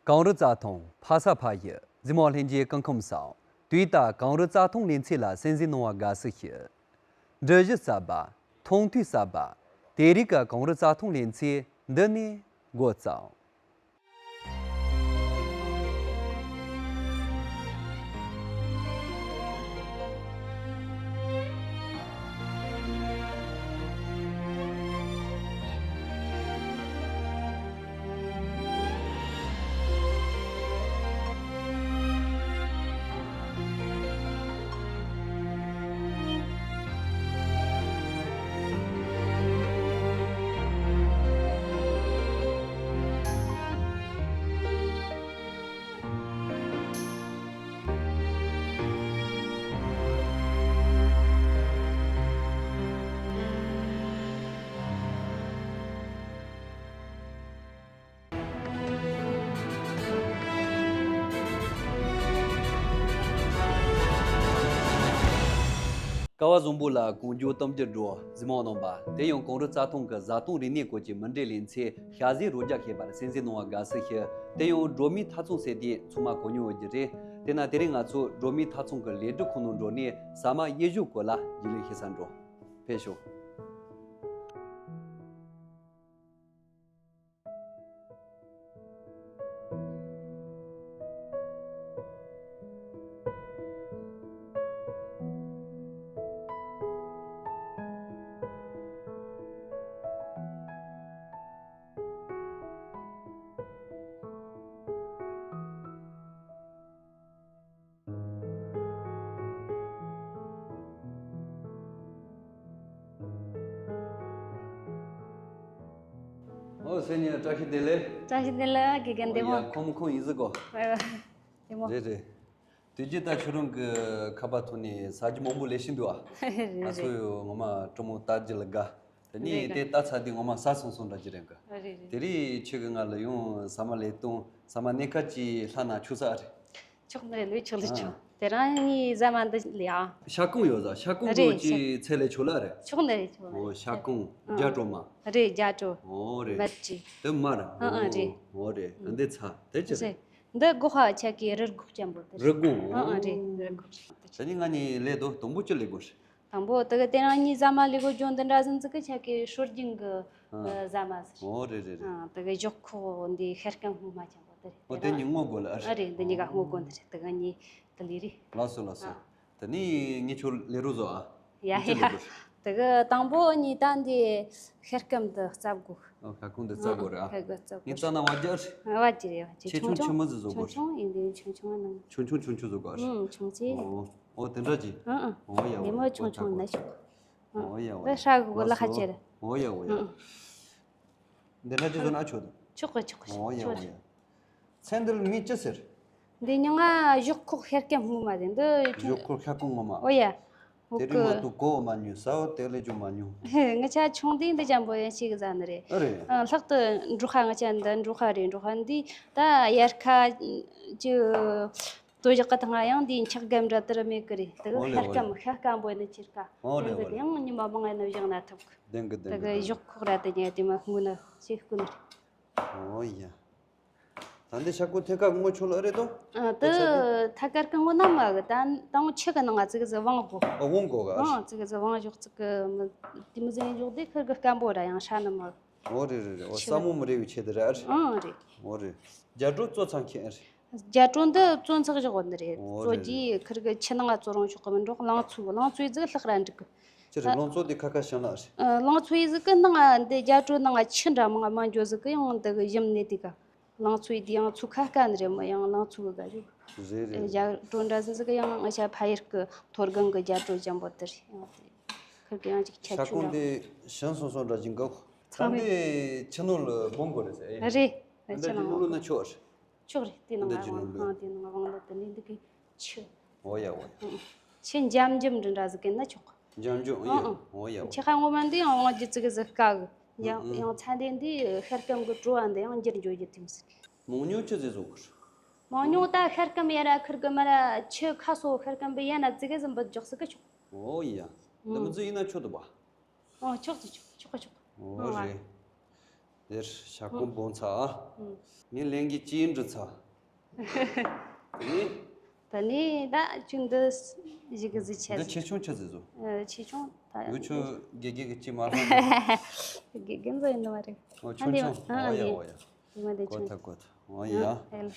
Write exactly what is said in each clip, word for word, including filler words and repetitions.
གངས་རི་རྩྭ་ཐང་ཕ་ས་ཕ་ཡུལ། གཟིགས་མོ་ལྷན་རྒྱས་སྐུ་ཁམས་བཟང་། དུས་ལྟར་གངས་རི་རྩྭ་ཐང་ལེ་ཚན་ལ་གསན་གཟིགས་གནང་བར་དགའ་བསུ་ཞུ། འགྲུལ་བཞུད་གསར་པ། མཐོང་ཐོས་གསར་པ། དེ་རིང་གི་གངས་རི་རྩྭ་ཐང་ལེ་ཚན་འདི་ནས་འགོ་བརྩམས། ཀ་བ་བཟང་པོ་ལ་གངས་ལྗོངས་གཏམ་རྒྱུད་འབྲོ། གཟིགས་མོ་རྣམ་པ། དེ་ཡང་གངས་རི་རྩྭ་ཐང་གི་བཟའ་བཏུང་རིག་གནས་སྐོར་གྱི་མུ་འབྲེལ་ལེ་ཚན་ཤ་ཟའི་རོལ་རྒྱ་ཞེས་པར་གསན་གཟིགས་གནང་བར་དགའ་བསུ་ཞུ། དེ་ཡང་སྒྲོལ་མའི་ཐ་ཚང་ཟེར་དུས་ཚང་མ་གོ་མྱོང་ཡོད་རྒྱུ་རེད། དེས་ན་དེ་རིང་ང་ཚོ་སྒྲོལ་མའི་ཐ་ཚང་གི་ལས་སྒྲུབ་ཁང་ནང་འགྲོ་ནས་ཟ་མ་ཡེ་ཞུ་སྐོར་ལ་རྒྱུས་ལོན་ཞུ་སར་འགྲོ། ཕེབས་ཤོག། ཨོ་སེ་ཉི། བཀྲ་ཤིས་བདེ་ལེགས། བཀྲ་ཤིས་བདེ་ལེགས། དགེ་རྒན་བདེ་མོ། ཡ། ཁོམ་ཁོམ་ཡིན་ཟིག་གོ། བདེ་མོ། རེད་རེད། དུས་རྒྱུན་ད་ཁྱོད་རང་གི་ཁ་པར་ཐོག་ནས་ཟ་རྒྱུ་མང་པོ་ལས་ཤིག་འདུག་ཨ། རེད་ང་ཚོ་རེད། ཡོ་ངོ་མ་སྤྲོ་མོ་ལྟ་རྒྱུ་ལ་དགའ། དེ་ནས་རེད་དེ་དགའ། ལྟ་ཚར་དུས་ངོ་མ་ཟ་སོང་སོང་འདྲ་ཅིག་རེད་གི། རེད་རེད། དེ་རིང་ཁྱོད་ཀྱིས་ང་ལ་ཡང་ཟ་མ་ལས་སྟོང་ཟ་མ་སྣེ་ཁ་ཅིག་ལྷག་ན་ཆོག་ས་རེད། ཆོག་ནི་རེད། ལོས་ཆོག་ལོས་ཆོག། ཨ། དེ་རིང་ངས་ཟ་མ་འདི་ལས་ཨ། ཤ་སྐོང་ཡོད་ཟ། ཤ་སྐོང་རེད། དུ་ཅིག་ཚད་ལས་ཆོག་ལ་རེད། ཆོག་ནི་རེད། ཆོག་ནི་རེད། ཨོ་ཤ་སྐོང་ཨ། རྒྱ་གྲོ་མ། རེད། རྒྱ་གྲོ། ཨོ་རེད། མར་ཅིག། དེ་མར། ཨ་ཨ་རེད། ཨོ་རེད། ཨ་འདི་ཚ་དེ་ཅི་རེད། འདི་སྒོག་པ་ཆ་གི་རི་སྒོག་ཅན་པོ་དེ་རེད། རི་སྒོག། ཨ་ཨ་རེད། རི་སྒོག་རེད། དེ་ནི་ང་ནི་ལས་དོ་དང་པོ་ཅི་ལས་དགོས་རེད། དང་པོ་དེ་གི་དེ་རིང་ངས་ཟ་མ་ལས་གོ་ཇོ་འདི་འདྲ་ཟིན་ཟིག་གི་ཆ་གི་སྲོལ་རྒྱུན་གི་ཨ། ཟ་མ་ཟིག། ཨོ་རེད་རེད་རེད། ཨ་དེ་གི་ཞོག་ཁོག་འདི་ཤ་སྐམ་སྔོན་མ་ཅན་པོ་དེ་རེད། ཨོ་དེ་གཉིས་བསྔོ་དགོས་ལ་ཨ་རེད། ཨ་རེད། འདི་གཉིས་ཀ་བསྔོ་དགོས་འདི་རེད། དེ་གི་གཉིས་དེ་ལས་རེད། ལགས་སོ་ལགས་སོ། ཨ། དེ་ནི་ངས་ཁྱོད་ལས་རོགས་བཟོ་ཨ། ཡ་ཡ། དེ་གི་དང་པོ་ནི་ད་འདི་ཤ་སྐམ་འདི་བཙབ་དགོས། ཨོ་ཤ་སྐམ་འདི་བཙབ་དགོས་རེད་ཨ། ཤ་སྐམ་བཙབ་དགོས། ངས་བཙབ་ན་བ་རྒྱ་རེད། བ་རྒྱ་རེད། བ་རྒྱ། ཆེ་ཆུང་ཆུང་ཆུང་མ་ཟིག་བཟོ་དགོས། ཆུང་ཆུང་ཡིན་དུས་ཆུང་ཆུང་ནང་། ཆུང་ཆུང་ཆུང་ཆུང་བཟོ་དགོས་ཨ། ཆུང་ཆུང་ཆེ། ཨོ། ཨོ་དེ་འདྲ་ཅིག། ཨ་ཨ། ཨོ་ཡ་ཨོ་ལེ་མོ་ཡ། ཆུང་ཆུང་ན་ཞོག། ཨོ་ཡ་ཨོ་ཡ། ཨ་ཧྲ་གི་གོ་ལ་ཧ་ཅེ་ར། ཨོ་ཡ་ཨོ་ཡ། ཨ་ཨ། འདི་འདྲ་ཅིག་བཟོ་ན་ཆོག་ཏུ། ཆོག་གི་ཆོག་གི། ཨོ་ཡ་ཨོ་ཡ། ཚན་འདི་ལ་མིང་ཅི་ཟེར། འདི་མྱིང་ང་ཞོག་ཁོག་ཤ་སྐམ་སྔོན་མ་རེད། འདི་ཞོག་ཁོག་ཤ་སྐམ་སྔོན་མ། ཨོ་ཡ། དེ་རིང་མ་གཏོགས་གོ་མ་མྱོང་། ཟ་བ་དེ་ལས་ཅུང་མ་མྱོང་། ཧེ། ང་ཆ་ཆུང་དུས་འདི་ཅན་པོ་ཡང་ཞིག་ཟ་ནི་རེད། ཨ་རེད། ཨ་ལྷག་ཏུ་འབྲོག་ཁ། ང་ཆ་འདི་འབྲོག་ཁ་རེད། འབྲོག་ཁ་འདི་ད་དབྱར་ཁ་ཅིག་དོ་ཞག་གི་ཐང་ཡང་འདི་འཁྱག་སྐམ་འདྲ་དེར་མེད་གི་རེད། དེ་གི་ཨོ་ལེ་ཤ་ཨོ་ལེ། སྐམ་ཤ་སྐམ་པོ་ནི་ཁྱེར་ཀ། ཨོ་ལེ་ཨོ་འདི་ལེ། ཡང་ཉི་མ་མང་ང་ནི་བཞག་ན་ཐུབ་གི། བདེན་གི་བདེན་གི་དེ་གི་བདེན་གི། ཞོག་ཁོག་ར་དེ་ཉལ་དེ་མ་སྔོན་ན་ཞིག་སྐུ་ནི་རེད། ཨོ་ཡ། ད་འདི་ཤ་སྐམ་ཐད་ཀར་བསྔོ་ཆོག་ལ་ཨེ་རེད་དོ། ཨ་དེ་ཐད་ཀར་གི་བསྔོ་ན་མ་གི། ད་དང་ཆུ་གི་ནང་ང་ཙི་གི་ཟི་བང་དགོ། ཨ་བང་དགོ་ག། ཨ་ཙི་གི་ཟི་བང་ཞོག་ཙི་གི་མི་དེ་མི་ཟན་ཞོག་དེ་ཁིར་གི་སྐམ་པོ་ར་ཡང་ཧྲ་ནི་མ། ཨོ་རེད་རེད་རེད། ཨོ་ཆུ་ས་མོ་མི་རེ་བའི་ཆེད་དུ་ར་ཨ་རེད། ཨ་རེད། ཨོ་རེད། རྒྱ་གྲོ་བཙོ་ཚང་ཁྱེད་ཨ་རེད། རྒྱ་གྲོ་འདི་བཙོ་ཚག་ཞོག་ནི་རེད། ཨོ་བཙོ་རེད་རྒྱུ་རེད། ཁིར་གི་ཆུ་ནང་ང་བཙོ་རུང་ཞོག་གི་མི་འགྲོ། རླངས་འཚུབ་རླངས་འཚུབ་ཟིག་ལྷག་ར་འགྲིག་གི། ཅི་རེད། རླངས་འཚུབ་དེ་ཁ་ཁ་བྱིན་ལ་ཨ་རེད། ཨ་རླངས་འཚུབ་ཡི་ཟིག་གི་ནང་ང་འདི་རྒྱ་གྲོ་ནང་ང་ཆུ་འདྲ་མང་ང་མ་འགྱོ་ཟིག་གི་ཡང་འདི་གི་ཞིམ་ནི་དེ་ག། རླངས་འཚུབ་ཡི་དེ་ཡང་ཚུ་ཁ་དཀའ་ནི་རེད་མོ། ཡང་རླངས་འཚུབ་གི་ག་རེད། རེད་རེད། རྒྱ་གྲོ་འདྲ་ཟིན་ཟིག་གི་ཡང་ང་ཆ་ཕ་ཡུལ་གི་ཐོར་གང་གི་རྒྱ་གྲོ་ཅན་པོ་དེ་རེད། ཡང་དེ་ཁིར་གི་ཡང་ཅིག་ཆ་ཤ་ཆུ་ཁོང་འདྲ་དེ་ཞིམ་སོང་སོང་འདྲ་ཅིག་འགག་ཚང་མས། ཚང་མས་ཆུ་ནང་ལ་སྦོམ་དགོས་རེད་ཟེར། ཨེ་རེད། འདི་ཆུ་ནང་ལ་ལོ་ལོ་ན་ཆོག་རེད། ཆོག་རེད། དེ་ནང་འདི་ང་ཆུ་ནང་དབང་ལོ། ཨང་དེ་ནང་དབང་ལོ་དེ་ནི་འདི་གི་ཆུ། ཨོ་ཡ་ཨོ་ཡ། ཆུ་འཇམ་འཇམ་འདྲ་འདྲ་ཟིག་གི་ན་ཆོག་འཇམ་འཇམ་ཨོ་ཡ། ཨང་ཨང་། ཨོ་ཡ་ཨོ་ཆུ་ཡ། ཁ་ངོ་མ་འདི་ཡང་དབང་རྒྱུ་ཙི་གི་ཟིག་དཀའ་གི། ཡང་ཨང་ཨང་། ཡང་ཚ་འདི་འདི་ཤ་སྐམ་གི་བྲོ་བ་འདི་ཡང་འགྱུར་འགྱོ་རྒྱུ་དེ་མི་སྲིད། མང་ཉུང་ཆི་ཟིག་བཟོ་དགོས། མང་ཉུང་ད་ཤ་སྐམ་ཡ་ར་ཁིར་གི་མ་ར་ཆུ་ཁ་སོ་ཤ་སྐམ་པི་ཡ་ན་ཙི་གི་ཟིན་པི་འཇོག་སྲིད་གི་ཆོག་ཨོ་ཡ། འདི་མི་ཨང་། ཙི་ཡིན་ན་ཆོག་ཏུ་བ། ཨོ་ཆོག་ཏུ་ཆོག་ཆོག་གི་ཆོག་ཨོ་ཨང་བ། རེད། དེར་ཞག་གུང་བོང་ཚ་ཨ། ངས་ལན་གྱི་ཅི་ཡིན་འདྲི་ཚ། དེ་ནས། ད་ནི་ད་ཅུང་འདི་ཞིག་གི་ཟི་ཆ་འདི་ཆེ་ཆུང་ཆི་ཟིག་བཟོ། ཆེ་ཆུང་ད། ཡོ་ཆུ་དགེ་རྒན་གྱི་ཅི་མ་རེད། དགེ་རྒན་བཟོ་ཡིན་ནི་མ་རེད། ཨོ་ཆུང་ཆུང་། ཨོ་ཡ་ཨོ་ཡ། ཡིན་མ་དེ་ཆུང་། གོ་ཐ་གོ་ཐ། ཨོ་ཡ།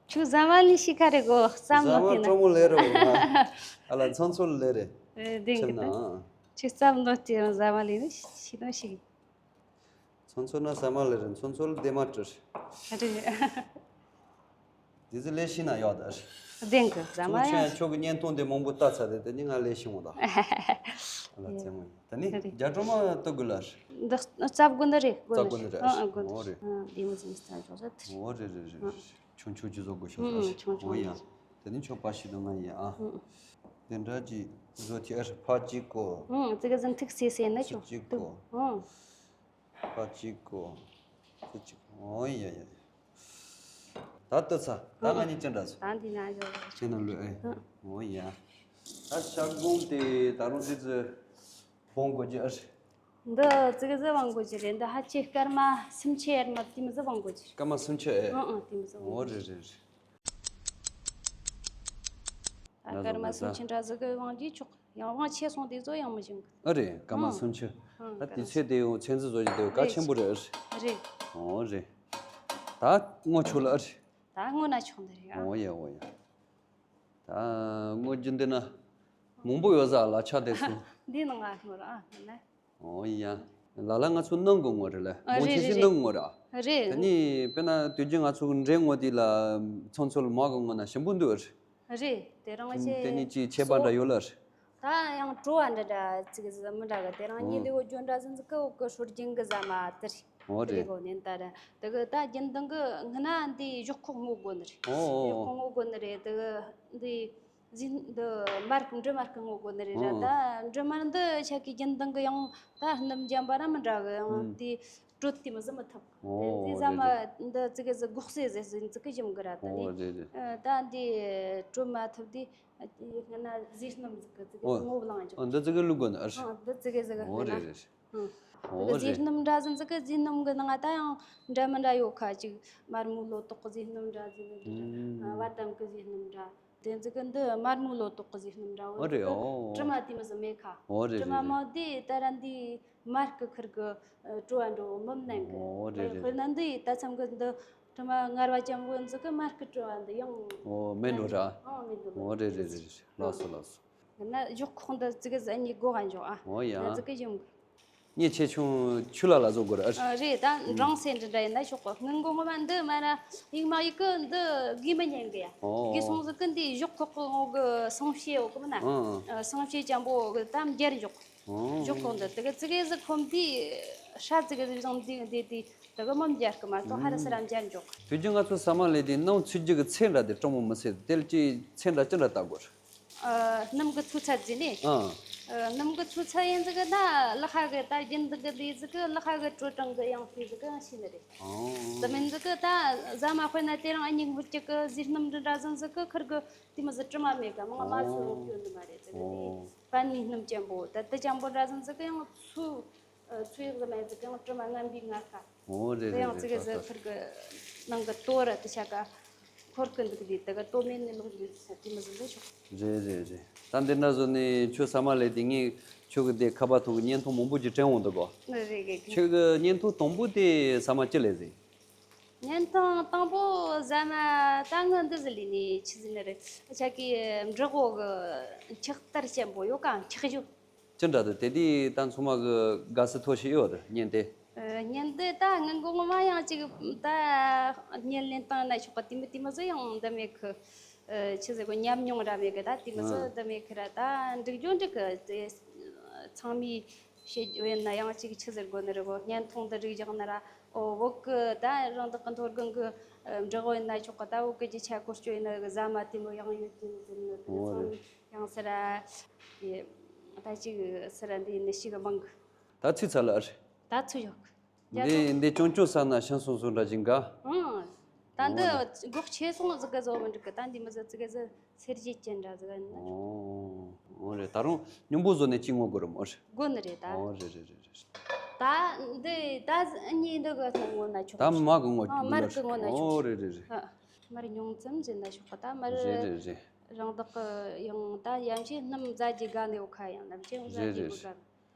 ཁྱོད་ཟ་མ་ལས་ཤི་ཁ་རེ་གོ་བསམ་ཟ་མ་ནོ་དེ་ན། སྤྲང་མོ་ལས་རེད་བ། ཨ་ལ་ཚོང་ཚོད་ལས་རེད། དེང་གི་ད། ཁྱོད་བསམ་ནོ་དེ་ན་ཟ་མ་ལས་ནི་ཤི་ནོ་ཤི། ཚོང་ཚོད་ན་ཟ་མ་ལས་རེད། ཚོང་ཚོད་ལ་བདེ་མ་སྤྲུར། རེད། དེ་ཚོ་ལས་ཤི་ན་ཡོད་ད། བདེན་གི་ཟ་མ་ཡང་། ཁྱོད་ཁྱོད་ཀྱི་བརྙན་ཐུང་དེ་མང་པོ་ལྟ་ཚར་དེ་དེ་ནི་ང་ལས་ཤི་འོང་ད། ཨ་ལ་རྩེད་མོ་ཡིན། ད་ནི་རྒྱ་སྒྲོལ་མ་ལྟ་དགོས་ལ། འདི་རྩ་དགོས་ནི་རེད། དགོས་ནི་རེད། ཨ་ཨ་དགོས་ནི་རེད། ཨོ་རེད། ཨ་བདེ་མོ་ཟིན་ས་ཆོག་ས་དེ་རེད། ཨོ་རེད་རེད་རེད་རེད། ཆུང་ཆུང་ཅི་བཟོ་དགོས་ཤོག་ཨ་ཆུང་ཆུང་ཨོ་ཡ། དེ་ནི་ཆོག་པ་ཞིག་ཏུ་ང་ཡིན་ཨ། དེ་འདྲ་ཅིག་བཟོ་ཐི་ཨར་ཕ་གཅིག་གོ། ཨ་ཙི་ག་ཟིན་ཐིག་སེ་སེ་ན་ཆོག་གཅིག་གོ། ཨ། ཕ་གཅིག་གོ། ཙི་གཅིག་ཨོ་ཡ་ཡ་ཡ། ད་ལྟ་ཚ། ད་ང་གཉིས་ཅི་འདྲ་ཚ། ད་འདི་ན་ཡོད། ཁྱེད་རྣམས་ལོས་ཨེ། ཨོ་ཡ། ད་ཞག་གུང་དེ་ད་རུང་དེ་ཚོ་བོང་གོ་ཅི་ཨར། འདི་ཙི་ག་ཟི་བང་གོ་ཅི་རེད། འདི་ཧ་ཅི་སྐར་མ་སུམ་ཅུ་ཡར་མ་དེ་མི་ཟི་བང་གོ་ཅི་རེད། སྐར་མ་སུམ་ཅུ་ཨེ། ཨ་ཨ་དེ་མི་ཟི་བང་གོ་ཅི། ཨོ་རེད་རེད་རེད། ད་སྐར་མ་སུམ་ཅུ་འདྲ་ཟིག་གི་དབང་གིས་ཆོག་ཡང་དབང་ཆེ་སོང་དེ་ཚོ་ཡང་མི་བྱུང་གི། ཨ་རེད། སྐར་མ་ཨང་སུམ་ཅུ། ཨང་། ད་དེ་ཚེ་དེ་ཡོང་ཚན་རྩལ་བཟོ་རྒྱུ་དེ་གལ་ཆེན་པོ་རེད། ཨ་རེད། ཨོ་རེད། ད་ངོ་ཆོག་ལ་ཨ་རེད། ད་ངོ་ན་ཆོག་འདི་རེད་ཨ། ཨོ་ཡ་ཨོ་ཡ། ད་ངོ་རྒྱུ་འདི་ན་མང་པོ་ཡོད་ས་ལ་ཆ་དེ་སོང་། འདི་ནང་ང་ངོ་ར་ཨ་ན། ཨོ་ཡ། ལ་ལ་ང་ཚོ་ནང་གི་ངོ་རེད་ལ། ཨ་མོ་རེད་ཆེ་ཆེ་རེད་ནང་གི་ངོ་རེད་ཨ། རེད། ད་ནི་དཔེར་ན་དུས་རྒྱུན་ང་ཚོ་གི་འདྲེ་ངོ་དེ་ལ་ཚོང་ཚོལ་མ་གི་ངོ་ན་ཞིམ་པོ་འདུག་ཨ། རེད། དེ་རང་ཆེ་དེ་ནི་ཅི་ཆད་པ་འདྲ་ཡོད་ལ། ད་ཡང་བྲོ་བ་འདྲ་འདྲ་ཅིག་ཟི་མི་འདྲ་གི། དེ་རང་ཉིད་ལས་འོ་ཇོ་འདྲ་ཟིན་ཟི་ཀི་འོ་ཀི་སྲོལ་རྒྱུན་གི་ཟ་མ་དེ་རེད། ཨོ་རེད། དེ་གོ་ནན་ད་ར་དེ་གི་ད་རྒྱུན་དང་གི་སྔ་ན་འདི་གཞོགས་ཁོག་ངོ་དགོ་ནི་རེད། ཨོ་ཨོ་གཞོགས་ཁོག་ངོ་དགོ་ནི་རེད། དེ་གི་འདི་ཟི་འདི་མར་གི་འབྲུ་མར་གི་ངོ་དགོ་ནི་རེད་ར། ཨོ་ད་འབྲུ་མར་འདི་ཆ་གི་རྒྱུན་དང་གི་ཡང་ད་སྣུམ་འཇམ་པ་ར་མི་འདྲ་གི། ཡང་ཨུམ་དེ་དྲོད་དེ་མི་ཟི་མི་ཐུབ། ཨོ་དེ་ཟ་རེད་མ་རེད། འདི་ཙི་གི་ཟི་སྒོག་སེ་ཟེར་ཟིན་ཙི་གི་ཞིམ་གི་ར། ད་ནི་ཨོ་རེད་རེད། ཨ་ད་འདི་དྲོད་མ་ཐུབ་དེ། སྔ་ན་ཟས་སྣུམ་ཟིག་གི་ཙི་གེ་ཨོ། ངོ་བླངས་འཇོག་ཨོ་འདི་ཙི་གེ་བླུག་དགོས་ནི་ཨར། ཨོ་འདི་ཙི་གེ་ཟིག་ཨོ་སྔ་ན། རེད་རེད། ཨོ་འདི་ཨོ་ཟས་རེད། སྣུམ་འདྲ་ཟིག་ཙི་གེ་ཟས་སྣུམ་གི་ནང་ང་ད་ཡང་འདྲ་མི་འདྲ་ཡོད་ཁ་ཅིག་མར་མོ་ལོ་ཏོག་གི་ཟས་སྣུམ་འདྲ་ཟིག་ནི་འདི་འདྲ། ཨ་བ་དམ་གི་ཟས་སྣུམ་འདྲ། དེ་ཙི་གེ་འདི་མར་མོ་ལོ་ཏོག་གི་ཟས་སྣུམ་འདྲ་བོ་ཨོ་རེད། ཙི་གེ་ཨོ་དྲི་མ་དེ་མི་ཟིག་མེད་ཁ། ཨོ་རེད་དྲི་མ་རེད་རེད། མོ་དེ་ད་ར་འདི། མར་གི་ཁིར་གི་ཨ་བྲོ་བ་འགྲོ་མི་མནན་གི། ཨོ་རེད་རེད། དཔེར་ན་འདི་ཡི་ད་མཚམས་གི་འདི་དྲི་མ་ངར་བ་ཅན་པོ་འཛི་གི་མར་གི་བྲོ་བ་འདི་ཡང་ཨོ་མེད་འགྲོ་ར། ཨང་མེད་འགྲོ། ཨོ་རེད་རེད་རེད་རེད། ལགས་སོ་ལགས་སོ། ན་གཞོགས་ཁོག་འདི་ཙི་གི་ཟ་ནི་དགོ་ག་འཇོག་ཨ། ཨོ་ཡ། ན་ཙི་གི་ཡོང་གི། ངས་ཆེ་ཆུང་ཆུ་ལ་ལ་བཟོ་དགོས་ར་ཨ། རེད་ད་འབྲང་སེ་འདི་འདྲ་ཡིན་ན་ཆོག་གི། སྔོན་གོང་མ་འདི་མ་ར་ཡིག་མ་ཡིག་གི་འདི་དགོས་མི་ཉན་གི་ཡ། ཨོ། དགོས་སོང་ཟིག་གི་འདི་གཞོགས་ཁོག་གི་ངོ་གི་སང་ཕྱེ་འོ་གི་མིན་ན། ཨང་ཨང་། སང་ཕྱེ་ཅན་པོ་འོ་གི་ད་འབྱར་འཇོག་ཨོ། འཇོག་གོང་དུ་དེ་གི་ཙི་གེ་ཟིག་ཁོམ་དེ་ཧྲ་ཙི་གེ་ཟིག་བཟང་དེ་དེ་དེ་དེ་གི་མམ་རྒྱལ་གི་མ་གཏོགས་ཧ་ར་སི་ར་འཇར་འཇོག་དུས་རྒྱུན་ང་ཚོ་ཟ་མ་ལས་དེ་ནང་ཚུད་རྒྱུ་གི་ཚེ་འདྲ་དེ་སྤྲང་མོ་མི་ཚེ་དེ་ལ་ཅི་ཚེ་འདྲ་ཅི་འདྲ་ལྟ་དགོས། ཨ་སྣུམ་གི་ཚུ་ཚ་ཟིན་ནི། ཨ། ཨ་སྣུམ་གི་ཚུ་ཚ་ཡིན་ཟིག་གི་ན་ལ་ཁ་གི་ད་རྒྱུན་འདི་གི་ལས་ཟིག་གི་ལ་ཁ་གི་དྲོད་གྲང་གི་ཡང་དེ་ཟིག་གི་ཡང་ཤེས་ནི་རེད། ཨོ། དེ་མིན་ཟིག་གི་ད་ཟ་མ་དཔེར་ན་དེ་རིང་ཨ་ཉིག་འབུར་གཅིག་གི་ཟས་སྣུམ་འདི་འདྲ་ཟིན་ཟིག་གི་ཁིར་གི་དེ་མི་ཟིག་དྲི་མ་མེད་གི་མང་མ་ཚོ་ཡོད་ནི་མ་རེད་ཟིག་གི་དེ། ཨོ། པ་ནི་སྣུམ་ཅན་པོ་ད་དེ་ཅན་པོ་འདྲ་ཟིན་ཟིག་གི་ཡང་ཚུ་ཨ་ཚུ་ཡག་གི་མེད་ཟིག་གི་ཡང་དྲི་མ་ངན་པའི་ངར་ཁ། ཨོ་རེད་དེ་ཡང་རེད་ཙི་གེ་རེད། ཟིག་ལགས་ཁུར་གི་ནང་གི་ལྟོ་ར་དེ་ཆ་ག་ཁོར་གི་འདུག་དེ་དེ་གི་ལྟོ་མེད་ནི་ལོག་འདུག་དེ་མི་ཟིན་ལས་ཆོག་རེད་རེད་རེད། ད་འདི་འདྲ་བཟོ་ནས་ཁྱོད་ཟ་མ་ལས་དེ་ངས་ཁྱོད་ཀྱི་དེ་ཁ་པར་ཐོག་གི་བརྙན་ཐུང་མང་པོ་ཅིག་དྲན་འོང་འདུག་གོ། རེད་རེད་རེད། ཁྱོད་ཀྱི་བརྙན་ཐུང་དང་པོ་དེ་ཟ་མ་ཅི་ལས་ཟིན། བརྙན་ཐུང་དང་པོ་ཟ་མ་ད་ངི་འདི་ཟི་ལས་ནས་ཆི་ཟིན་ནི་རེད། ཆ་གི་འབྲི་གོ་གི་འཁྱག་ལྟར་ཅན་པོ་ཡོད་ག་འཁྱག་ཞུ། ཅི་འདྲ་འདུག་དེ་དུས་ད་ཚང་མ་གི་དགའ་བསུ་ཐོར་ཞིག་ཡོད་དུ་བརྙན་དེ། ཨ་བརྙན་དེ་ད་ངན་གོང་མ་ཡང་ཅིག་ད་བརྙན་ལེན་བཏང་ན་ཆོག་གི་དེ་མི་དེ་མི་བཟོ་ཡང་འདི་མེད་གི། ཨ་ཆི་ཟེར་གོ་ཉམས་མྱོང་ར་མེད་གི་ད་དེ་མི་བཟོ་ཨ་འདི་མེད་གི་ར་ད་འགྲིག་རྒྱུ་འགྲིག་གི་དེ་ཚང་མས་བཤད་རྒྱུ་ཡིན་ན་ཡང་ཅིག་ཆི་ཟེར་གོ་ནི་རེད་གོ་བརྙན་ཐུང་འདི་རིག་རྒྱག་ན་ར་ཨོ་བོད་གི་ད་རང་བདག་གི་མཐོ་སྒང་གི་འབྲི་གོ་ཡིན་ན་ཆོག་གི་ད་བོད་གི་རྒྱུ་ཆ་བཀོལ་སྤྱོད་ཡིན་ན་གི་ཟ་མ་དེ་མི་ཡང་ཡོད་ཀྱི་ཟེར་ནི་དེ་ཨོ་ཚང་རེད། མས། ཡང་སེ་ར། ད་ཅིག་སེ་ར་འདི་ནི་ཞིག་མང་གི། ད་ཚིག་ཚ་ལ་ཨར། ད་ཚུ་ཡོག་འདི་འདི་ཅུང་ཅུང་ས་ན་ཤིང་སོང་སོང་འདྲ་ཅིག་འགའ། ཨང་། ད་འདི་འོ་ལེ། སྒོག་ཆེ་སོང་ཟིག་ག་བཟོ་མི་འགྲིག་གི་ད་འདི་མི་ཟོ་ཙི་ག་ཟོ་སེར་བྱེས་ཅན་འདྲ་ཟིག་ཨ་ནི། ཨོ་རེད། ད་རུང་སྙོམས་པོ་བཟོ་ནས་ཅིག་ངོ་དགོས་རམ་ཨར། དགོས་ནི་རེད་ད། ཨོ་རེད་རེད་རེད་རེད། ད་འདི་ད་གཉིས་འདི་གི་སྔོ་ན་ཆོག་ད་མར་གི་སྔོ། ཨ། མར་གི་སྔོ་ན་ཨོ་ཆོག་རེད་རེད་རེད། ཨ། མར་ཉུང་ཙམ་བྱས་ན་ཆོག་གི། ད་མར་རེད་རེད་རེད། རང་བདག་གི་ཡང་ད་ཡན་ཆད་སྣུམ་ཟ་རྒྱུ་དགའ་ནས་འོ་ཁ་ཡང་ནམ་ཆེན་ཟ་རྒྱུ་མི་དགའ།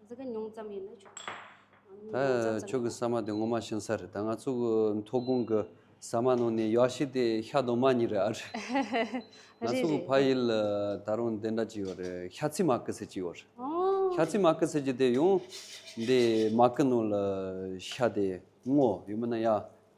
ཟི་གི་ཉུང་ཙམ་ཡིན་ན་ཆོག་ད་ཉུང་ཙམ་ཙམ་ཁྱོད་ཀྱི་ཟ་མ་དེ་ངོ་མ་ཞིམ་ས་རེད། ད་ང་ཚོ་གི་མཐོ་སྒང་གི་ཟ་མ་ནང་ནས་ཡག་ཤོས་དེ་ཤ་དང་མར་གཉིས་རེད། ཨ་རེད། ང་ཚོ་གི་རེད་རེད། ཕ་ཡུལ་ལ་ད་རུང་དེ་འདྲ་ཅིག་ཡོད་རེད། ཤ་ཚིལ་མར་ཁུ་ཟེར་ཅིག་ཡོད་རེད། ཨོ། ཤ་ཚིལ་མར་ཁུ་ཟེར་གྱི་དེ་ཡང་འདི་མར་ཁུ་ནང་ལ་ཤ་དེ་སྔོ་ཡོད་མིན་ན་ཡ།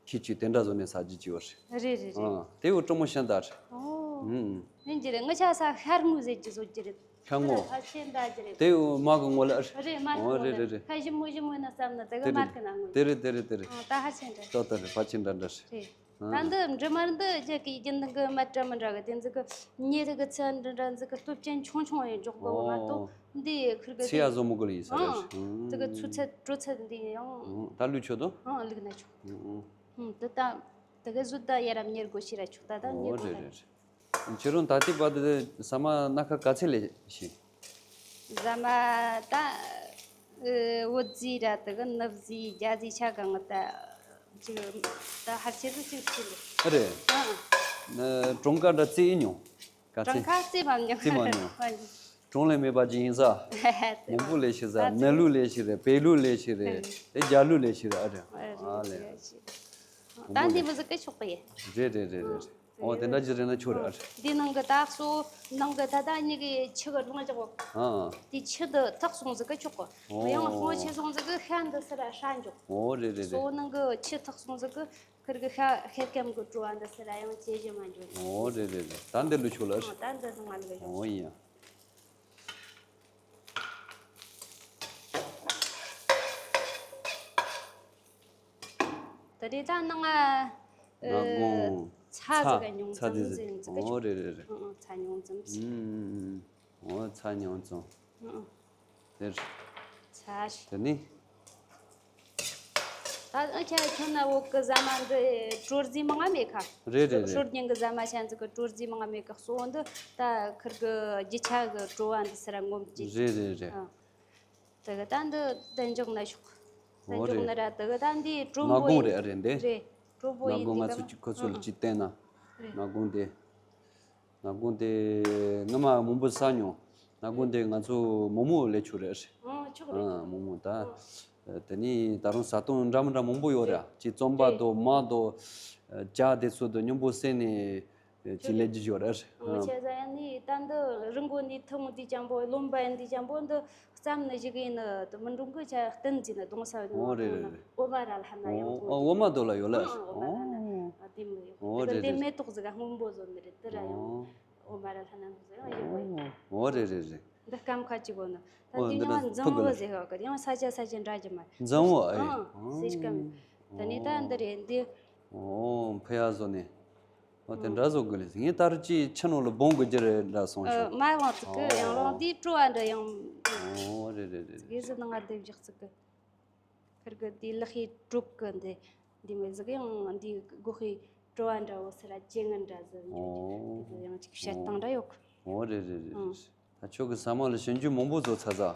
ཁྱི་ཆུ་དེ་འདྲ་བཟོ་ནས་ཟ་རྒྱུ་ཅིག་ཡོད་རེད། རེད་རེད་རེད། ཨ། དེ་བོ་སྤྲང་མོ་ཤིན་ཏུ་རེད། ཨོ། ཨུམ། ཡིན་གྱི་རེད། ངི་ཆ་ས་ཤ་སྔོ་ཟེར་གྱི་བཟོ་རྒྱུ་རེད། ཤ་སྔོ། ཕལ་ཆེར་འདྲ་རྒྱུ་རེད། དེ་བོ་མར་གི་སྔོ་ལ་ཨ་རེད། རེད། མར་གི་ཨོ་སྔོ་རེད་ལ་རེད་རེད། ཤ་ཞིམ་མོ་ཞིམ་མོ་ཡིན་ན་བསམ་ན་དེ་གི་དེ་མར་རེད། གི་ན་སྔོ་དེ་རེད་དེ་རེད་དེ་རེད། ཨོ། ད་ཕལ་ཆེར་འདྲ། ཏོ་ཏོ་རེད། ཕལ་ཆེར་འདྲ་འདྲ་རེད། རེད། ཨ། ད་འདི་འབྲི་མར་འདི་རྒྱ་གི་རྒྱུན་ལྡན་གི་མར་འདྲ་མི་འདྲ་གི་དེ་ཚོ་གི་མྱི་རིགས་གི་ཚད་འདྲ་འདྲ་ཚོ་གི་སྟོབས་ཅན་ཆུང་ཆུང་ཡིན་འཇོག་གི་མ་གཏོགས། ཨོ། འདི་ཁུར་གི་ཚིག་ཡ་བཟོ་མི་དགོས་ལ་ཡིན་ས་རེད། ཨང་། ཨང་། དེ་གི་ཚོད་ཚད་དྲོད་ཚད་འདི་ཡང་། ཨང་། ད་ལུས་ཆོག་ཏོ། ཨང་། ལུག་ན་ཆོག་ཨང་། ཨང་། ཨང་། དེ་ད་དེ་གི་བཟོ་ད་ཡ་རབས་གཉེར་དགོས་ཤེས་ར་ཆོག་ད་ད་ཨོ་གཉེར་དགོས་རེད་ད། རེད་རེད། ཁྱེད་རང་ད་ལྟའི་བར་དུ་ཟ་མ་སྣ་ཁ་ག་ཚད་ལས་ཤེས། ཟ་མ་ད་ཨ་བོད་ཟས་ར་དེ་གི་ནུབ་ཟས་རྒྱ་ཟས་ཆ་གང་ད་ཅིག་ད་ཧར་ཆེ་ཟིག་ཅིག་ཤེས་ལེ། ཨ་རེད། ཨང་། ཨ། གྲངས་ཀ་འདྲ་རྩིས་ཨེ་མྱོང་། ག་ཚད། གྲངས་ཀ་རྩིས་མ་མྱོང་། རྩིས་མ་མྱོང་། མ་མྱོང་། གྲངས་ལས་མེད་པ་ཅིག་ཡིན་ས། མང་པོ་ལས་ཤེས་ས། ནས་ལུག་ལས་ཤེས་རེད། བལ་ལུག་ལས་ཤེས་རེད། དེ་རྒྱ་ལུག་ལས་ཤེས་རེད། ཨ་རེད། ཨ་ལས། ད་འདི་མི་ཟིག་གི་ཆོག་གི་ཡིན། རེད་རེད་རེད་རེད། ཨོ་དེ་འདྲ་ཅིག་རེད་ན་ཆོག་རེད། ཨ་རེད། འདི་ནང་གི་ད་གཙོ་བོ་ནང་གི་ད་ད་གཉིས་ཀྱི་ཆུ་གི་རླུང་བཞག་གོ། ཨ། དེ་ཆུ་འདི་ཐག་སོང་ཟིག་གི་ཆོག་གོ། ཨོ། ཡང་སོང་ཆུ་སོང་ཟིག་གི་ཤ་འདི་སི་ར་ཧྲ་འཇོག་ཨོ་རེད་རེད་རེད། གཙོ་བོ་ནང་གི་ཆུ་ཐག་སོང་ཟིག་གི། ཁིར་གི་ཤ་ཤ་སྐམ་གི་བྲོ་བ་འདི་སི་ར་ཡང་ཇེ་ཇེ་མ་འཇོག་ཨོ་རེད་རེད་རེད། ད་འདི་ལུ་ཆོག་ལ། ཨོ་ད་འདི་ནང་ང་ལུ་ཆོག་ཨོ་ཡ། ད་རེས་ད་ནང་ང་། ང་དགོང་། ཚ་ཚ་ཟིག་ག་ཉུང་ཙམ་ཟིག་ཟིག་ག་ཨོ་ཆོག་རེད་རེད་རེད། ཨང་ཨང་། ཚ་ཉུང་ཙམ་ཟིག་ཨང་ཨང་། ཨོ་ཚ་ཉུང་ཙམ། ཨང་ཨང་། དེར། ཚ་ཞིག་དེ་ནི། ད་ཨ་ཁྱེད་ཁྱོད་ན་འོག་གི་ཟ་མ་འདི་དྲོ་རྫས་མང་ང་མེད་ཁ། རེད་རེད་རེད། སྲོལ་རྒྱུན་གི་ཟ་མ་ཤ་འཛུགས་གི་དྲོ་རྫས་མང་ང་མེད་ཁ། གཙོ་བོ་འདི་ད་ཁིར་གི་རྒྱུ་ཆ་གི་བྲོ་བ་འདི་སི་ར་ངོམ་གྱི། རེད་རེད་རེད། ཨ། དེ་གི་ད་འདི་དེ་འཇོག་ན་ཤོག་དེ་འོ་འཇོག་རེད། ན་ར་དེ་གི་ད་འདི་དྲོ་ང་པོ་དགོང་ཡིན། རེད་ཨ་རེད་འདི། རེད། དྲོ་པོ་ང་ཡིན་དགོང་ང་དེ་ཚོ་གི་ཁོ་ཚོ་ལ་ཨ་ཅིག་བསྟན་ན། རེད། ང་དགོང་དེ། ང་དགོང་དེ་སྔ་མ་མང་པོ་ཟ་མྱོང་། ང་དགོང་དེ་ང་ཚོ་མོག་མོག་ལས་ཆོག་རེད། ཨ་ཆོག་རེད། ཨ་མོག་མོག་ད། ཨ། དེ་ནས་ད་རུང་ཟ་སྟངས་འདྲ་མི་འདྲ་མང་པོ་ཡོད་རེད། ཅིག་རྩམ་པ་དང་མར་དང་། ཇ་དེ་ཚོ་དང་མཉམ་པོ་བསྲེས་ནས་ཅིག་ལས་རྒྱུ་ཡོད་རེད། ཨ། ང་ཆ་ཟ་ཡ་ནི་ད་འདི་རི་མགོ་ནས་ཐུང་འདི་ཅན་པོ་རློན་པ་འདི་ཅན་པོ་འདི་རྩམ་ནི་ཞིག་ཡིན་ནི་དུ་མི་འགྲོ་གི་ཆ་བསྟན་གྱི་ནི་གདོང་ས་ནི་ཨོ་རེད་རེད། འོ་མ་ར་ལྷ་ན་ཡང་ཨོ་ཨོ་འོ་མ་དོ་ལ་ཡོད་ལ། ཨ་འོ་མ་ར་ལྷ་ན་ཨ་དེ་མི་ཡོད། ཨོ་དེ་གི་རེད་འདི་རེད། མེ་ཏོག་ཟིག་སྔོན་པོ་བཟོ་ནི་རེད། དེ་ར་ཡང་ཨོ། འོ་མ་ར་ལྷ་ན་ཟིག་ཡང་ཡོད་གི། ཨོ་རེད་རེད་རེད། འདི་སྐམ་ཁ་ཅིག་གོ་ནི། ད་ཨོ་འདི་འདི་ནང་ནི་འཛིང་བོ་ཟེར་གི་ཡང་ས་ཆ་ས་ཆ་འདྲ་གི་མ། འཛིང་བོ་ཨེ། ཨང་། ཨང་། སེ་སྐམ། ད་ནི་ད་འདི་རེད་འདི། ཨོ་ཕ་ཡ་བཟོ་ནས། ཨོ་དེ་འདྲ་བཟོ་དགོས་ལེ། ངས་ད་རུ་ཅི་ཕྱི་ནང་ལ་སྦོང་དགོས་རྒྱུ་རེད་འདྲ་སོང་ཨ། ཤོག་མ་ཡང་ཙི་གི་ཨོ། ཡང་རང་འདི་བྲོ་བ་འདྲ་ཡང་། ཨོ་རེད་རེད་རེད། གེ་ཟི་ནང་ང་སྡེབ་བཞག་ཙི་གི། ཁིར་གི་འདི་ལག་ཤེས་གྲུབ་གི་འདི། འདི་མི་ཟིག་ཡང་འདི་སྒོ་ཤེས་བྲོ་བ་འདྲ་བོ་སི་ར་ཅི་ངན་འདྲ་ཟིག་འཇོག་རྒྱུ། ཨོ། འདི་ཡང་ཅིག་བཤད་སྟངས་འདྲ་ཡོད་གི། ཨོ་རེད་རེད་རེད། ཨང་། ད་ཁྱོད་ཀྱི་ཟ་མ་ལ་ཞིབ་འཇུག་མང་པོ་བཟོ་ཚར་ས།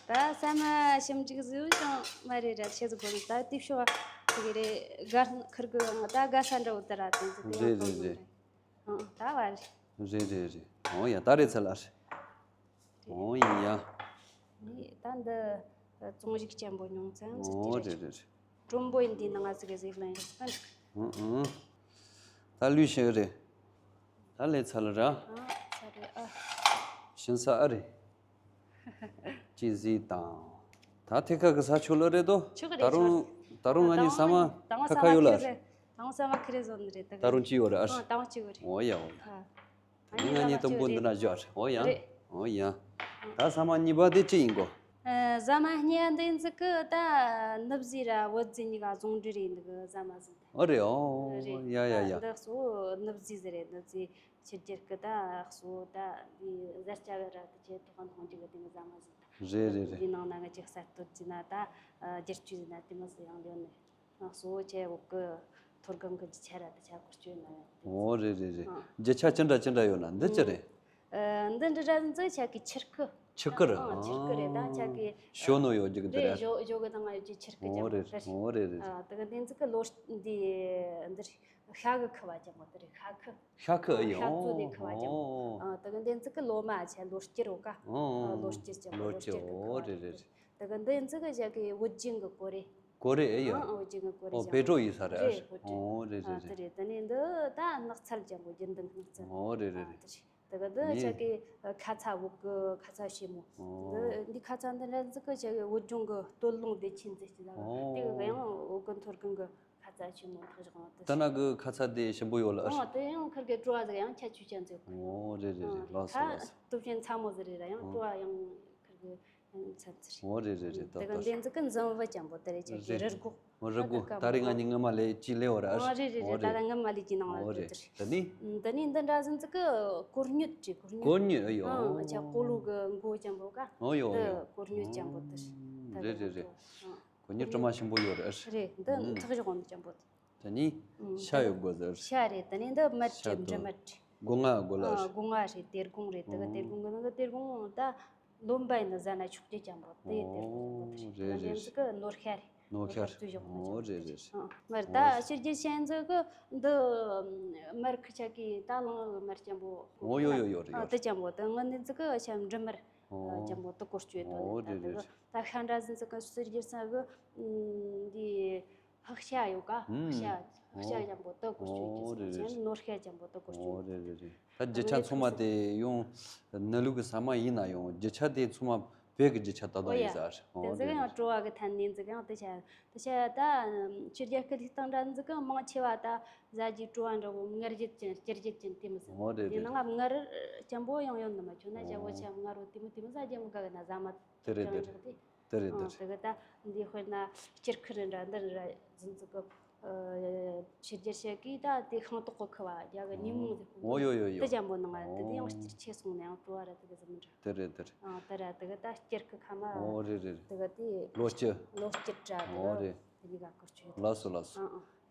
ད་ཟ་མ་ཞིབ་འཇུག་བཟོས་ཀྱང་མ་རེད་ར་ཆེ་ཟིག་དགོས་ནི་ད་དེ་ཤོ་བ་དེ་གི་རེད། དགའ་ཁིར་གི་ང་ད་དགའ་ས་འདྲ་བོ་དེ་ར་དེ་ཟིག་རེད་རེད་རེད། ཨང་ད་བ་རེད། རེད་རེད་རེད། ཨོ་ཡ་ད་རེད་ཚར་ལ་རེད། ཨོ་ཡ། ནི་ད་འདི་བཙོང་རིགས་ཅན་པོ་ཉུང་ཙམ་ཟིག་ཨོ་དེ་རེད་རེད་རེད། དྲོན་པོ་ཡིན་དེ་ནང་ང་ཟིག་གི་ཟིག་ལན་ཡོད་སྤུན། ཨང་ཨང་། ད་ལུས་ཤེས་རེད། ད་ལས་ཚར་ལ་ར། ཨ་ཚར་རེད་ཨ། ཞིམ་ས་ཨ་རེད། ཅི་ཟིག་དང་། ད་ཐེ་ཁ་གི་ས་ཆོ་ལ་རེད་དོ། ཆོག་གི་ད་རེད་རུང་ཆོག་གི། ད་རུང་ང་གཉིས་ཟ་མ་ད་ཁ་ཁ་ཡོད་ལ། ད་ང་ཟ་མ་ཁི་རེ་བཟོ་ནི་རེད་ད། ད་རུང་ཅི་ཡོད་ར་ཨ། ད་ང་ཅི་ཡོད་རེད། ཨོ་ཡ་ཨོ་ཡ། ཨ། ངས་ང་གཉིས་དུམ་བུ་འདི་ན་བཞག་རེད། ཨོ་ཡ། རེད། ཨོ་ཡ། ད་ཟ་མ་གཉིས་པ་དེ་ཅི་ཡིན་གོ། ཨ། ཟ་མ་གཉིས་པ་འདི་ཟིག་གི་ད་ནུབ་ཟས་ར་བོད་ཟས་གཉིས་ཀ་ཟུང་འབྲེལ་ཡིན་གི་ཟ་མ་ཟིག་དེ། ཨོ་རེད་ཨོ། རེད། ཡ་ཡ་ཡ། འདི་གཙོ་བོ་ནུབ་ཟས་ཟིག་རེད། ནུབ་ཟས་ཕྱི་རྒྱལ་གི་ད་གཙོ་བོ་ད་འདི་ཟ་བཅའ་བ་ར་དེ་ཆེ་ཐོག་ག་འཐུང་རྒྱུ་གི་དེ་མི་ཟ་མ་ཟིག་དེ། རེད་རེད་རེད། འདི་ནང་ན་ང་ཅིག་གསར་གཏོད་ཟིག་ན་ད་བསྒྱུར་བཅོས་ཟིག་ན་དེ་མི་ཟིག་ཡང་ལོན་ནས། ང་གཙོ་བོ་ཆེ་འོག་གི་མཐོ་སྒང་གི་རྒྱུ་ཆ་ར་དེ་ཆ་བཀོལ་སྤྱོད་ན་ཡང་དེ། ཨོ་རེད་རེད་རེད། ཨང་། རྒྱུ་ཆ་ཅི་འདྲ་ཅི་འདྲ་ཡོད་ན་འདི་ཅི་རེད། ཨ། འདི་འདྲ་ར་འཛི་ཆ་གི་ཆུར་ཁུ། ཆུ་ཀར། ཨང་། ཆུ་ཀར་རེད། ད་ཆ་གི་ཞོ་ནོ་ཡོད་རྒྱུ་གི་དེ་རེད། ཞོ་ཞོ་གི་ནང་ཡོད་ཀྱི་ཆུ་ཀར་ཅན་པོ་རེད། ཨོ་རེད་རེད། ཨ་དེ་གི་འདི་ཚིག་གི་ལོ་འདི་འདིར་ཤ་གི་ཁུ་བ་ཅན་པོ་དེ་རེད། ཤ་ཁུ། ཤ་ཁུ་ཨེ་ཡོད། ཤ་བཙོས་ནས་ཁུ་བ་ཅན་པོ། ཨོ་ཨ་དེ་གི་འདི་ཚིག་གི་ལོ་མ་ཆ་ལོ་སྐྱུར་རོ་ཀ། ཨོ་ལོ་སྐྱུར་ཅན་པོ། ལོ་སྐྱུར་གི་ཁུ་བ་ཨོ་རེད་རེད། དེ་གི་འདི་ཚིག་གི་ཆ་གི་བུ་རྒྱན་གི་གོ་རེ། གོ་རེ་ཨེ་ཡོད། ཨང་ཨང་། བུ་རྒྱན་གི་གོ་རེ་ཨོ་ཅན་པོ་པེ་ཏྲོ་ཡིན་ས་རེད། རེད། ཨོ་རེད་རེད་རེད། ཨ་དེ་རེད། དེ་ནས་འདི་ད་ནགས་ཚལ་ཅན་པོ། རྒྱུན་ལྡན་ནགས་ཚལ། ཨོ་རེད་རེད་རེད། དེ་གི་འདི་ཆ་གི་ཁ་ཚ་བོད་གི་ཁ་ཚ་ཞིམ་མོ། འདི་འདི་ཁ་ཚ་འདི་འདྲ་ཟིག་གི་ཆ་གི་བོད་ལྗོངས་གི་སྟོད་ལུང་བདེ་ཆེན་ཟེར་གྱི་ལ། དེ་གི་ཡང་བོད་གི་མཐོ་སྒང་གི་ཁ་ཚ་ཞིམ་མོ་འཐག་བཞག་ནོ་དེ། ད་ན་གི་ཁ་ཚ་དེ་ཞིམ་པོ་ཡོད་ལ། ཨ་དེ་ཡང་ཁིར་གི་བྲོ་བ་ཟིག་ཡང་ཁྱད་ཆོས་ཅན་ཟིག་གོ། ཨོ་རེད་རེད་རེད། ལགས་སོ་ལགས་སོ། སྟོབས་ཆེན་ཚ་མོ་ཟིག་རེད་ར། ཡང་བྲོ་བ་ཡང་ཁིར་གི་ཚན་ཚིར། འོ་རེད་རེད་རེད། ད་དེ་ག་ད་འདི་ཚིག་གི་འཛུམ་བུ་ཅན་པོ་དེ་རེད། ཆ་གི་རེད། རི་སྒོ། འོ་རི་སྒོ། ད་ད་རེས་ང་གཉིས་སྔ་མ་ལས་ཅི་ལས་བར་ཨ། འོ་རེད་རེད་འོ་རེད། ད་རེད། ད་སྔ་མ་ལས་ཅི་ནང་ལ་འོ་རེད་རེད། ད་ནི། འདི་ནི་འདི་འདྲ་ཟིན་ཚིག་གི་གོ་སྙོད་རེད། གོ་སྙོད། གོ་སྙོད་ཨེ་ཡོད། ཨང་། ཆ་གོ་ལུ་གི་མགོ་ཅན་པོ་ཀ། འོ་ཡོད་འོ་འདི་ཡོད། གོ་སྙོད་ཅན་པོ་དེ་རེད། ད་རེད་རེད་རེད། ཨང་། གོ་སྙོད་དྲི་མ་ཞིམ་པོ་ཡོད་རེད། རེད། འདི་ཨང་། འཐག་བཞག་འོང་ཅན་པོ་དེ། ད་ནི། ཨང་། ཤ་ཡོད་དགོས་ཟེར། ཤ་རེད། ད་ནི་འདི་མར་ཤ་རེད། དོ། འབྲི་མར་རེད། སྒོ་ང་གོ་ལ། ཨ་སྒོ་ང་རེད། དེ་སྒོང་རེད། དེ་ག་དེ་སྒོང་གི་ནང་གི་དེ་སྒོང་ད་ལོན་པ་ཡིན་ན་ཟ་ན་ཆོག་རྒྱུ་ཅན་པོ་དེ། དེ་སྒོང་པོ་དེ་རེད། ཨོ་རེད་རེད། འདི་ཚིག་གི་ནོར་ཤ་རེད། ནོར་ཤ་རེད། བཙོས་བཞག་ནོ་ཨོ་ཅན་རེད་པོ་རེད། དེ། ཨ་མར་ད་ཨོ་ཕྱི་རྒྱལ་ཤན་ཟིག་གི་འདི་མར་ཁི་ཆ་གི་ད་ལང་མར་ཅན་པོ། ཨོ་ཡོ་ཡོ་ཡོ་རེད། ཨ་ཡོ་དེ་རེད། ཅན་པོ་དེ་ང་འདི་ཚིག་གི་ཤ་འབྲི་མར་ཨོ་ཅན་པོ་དེ་གོ་སྐྱོད་དོ། ཨོ་ད་རེད་དེ་རེད། གི་ད་ཤ་འདྲ་ཟིན་ཚིག་གི་ཕྱི་རྒྱལ་ཤན་གི་འདི། ཕག་ཤ་ཡོད་ཀ། ཕག་ཤ། ཕག་ཤ་ཅན་པོ་དེ་གོ་སྐྱོད་ཀྱི་ཟེར། ནོར་ཤ་ཅན་པོ་དེ་གོ་སྐྱོད། ཨོ་རེད་རེད་རེད། ད་རྒྱུ་ཆ་ཚང་མ་དེ་ཡང་ནུ་ལུག་གི་ས་མ་ཡིན་ན་ཡང་རྒྱུ་ཆ་དེ་ཚང་མ་བོད་ཀྱི་རྒྱུ་ཆ་ད་དུང་ཡིན་ཟེར། ཨོ་དེ་ཟེར་ཡང་བྲོ་བ་གི་ཐད་ནས་ཟེར་ཡང་དེ་ཆ་དེ་ཆ་ད་ཕྱི་རྒྱལ་སྐད་ལུགས་སྟངས་འདྲ་ཟིག་གི་མང་ཆེ་བ་ད་ཟ་རྒྱུ་བྲོ་བ་འདྲ་བོ་མངར་རྒྱུ་ཅན་སྐྱུར་རྒྱུ་ཅན་དེ་མི་ཟེར། ཨོ་རེད་དེ་རེད། ནང་མངར་ཅན་པོ་ཡང་ཡོད་ནི་མ་ཁྱོད་ན་ཅན་པོ་ཆ་མངར་བོ་དེ་མི་དེ་མི་ཟ་རྒྱུ་མི་དགའ་གི་ན་ཟ་མ། དེ་རེད་དེ་རེད། དེ་རེད་དེ་རེད། དེ་གི་ད་འདི་དཔེར་ན་སྐྱུར་ཁུ་རེ་འདྲ་འདི་རེ་འཛིན་ཚིག་གི་ཕྱི་རྒྱལ་ཤན་གི་ད་དེ་ཤིང་ཏོག་གི་ཁུ་བ་རྒྱ་གི་ཉིན་མོ་ཟེར། ཨོ་ཡོ་ཡོ་ཡོ། དེ་ཅན་པོ་ནང་ང་དེ་དེ་ཡང་སྐྱུར་ཆེ་སོང་ནས་ཡང་བྲོ་བ་ར་དེ་གི་ཟིན་འདྲ། དེ་རེད་དེ་རེད། ཨ་དེ་ར་དེ་གི་ད་སྐྱུར་གི་ཁ་མ། ཨོ་རེད་རེད། དེ་གི་དེ་ལོ་སྐྱུར། ལོ་སྐྱུར་འདྲ་དེ་ཨོ་གི་རེད། དེ་གི་ག་སྐོར་ཆུ་ཡོད། ལགས་སོ་ལགས་སོ།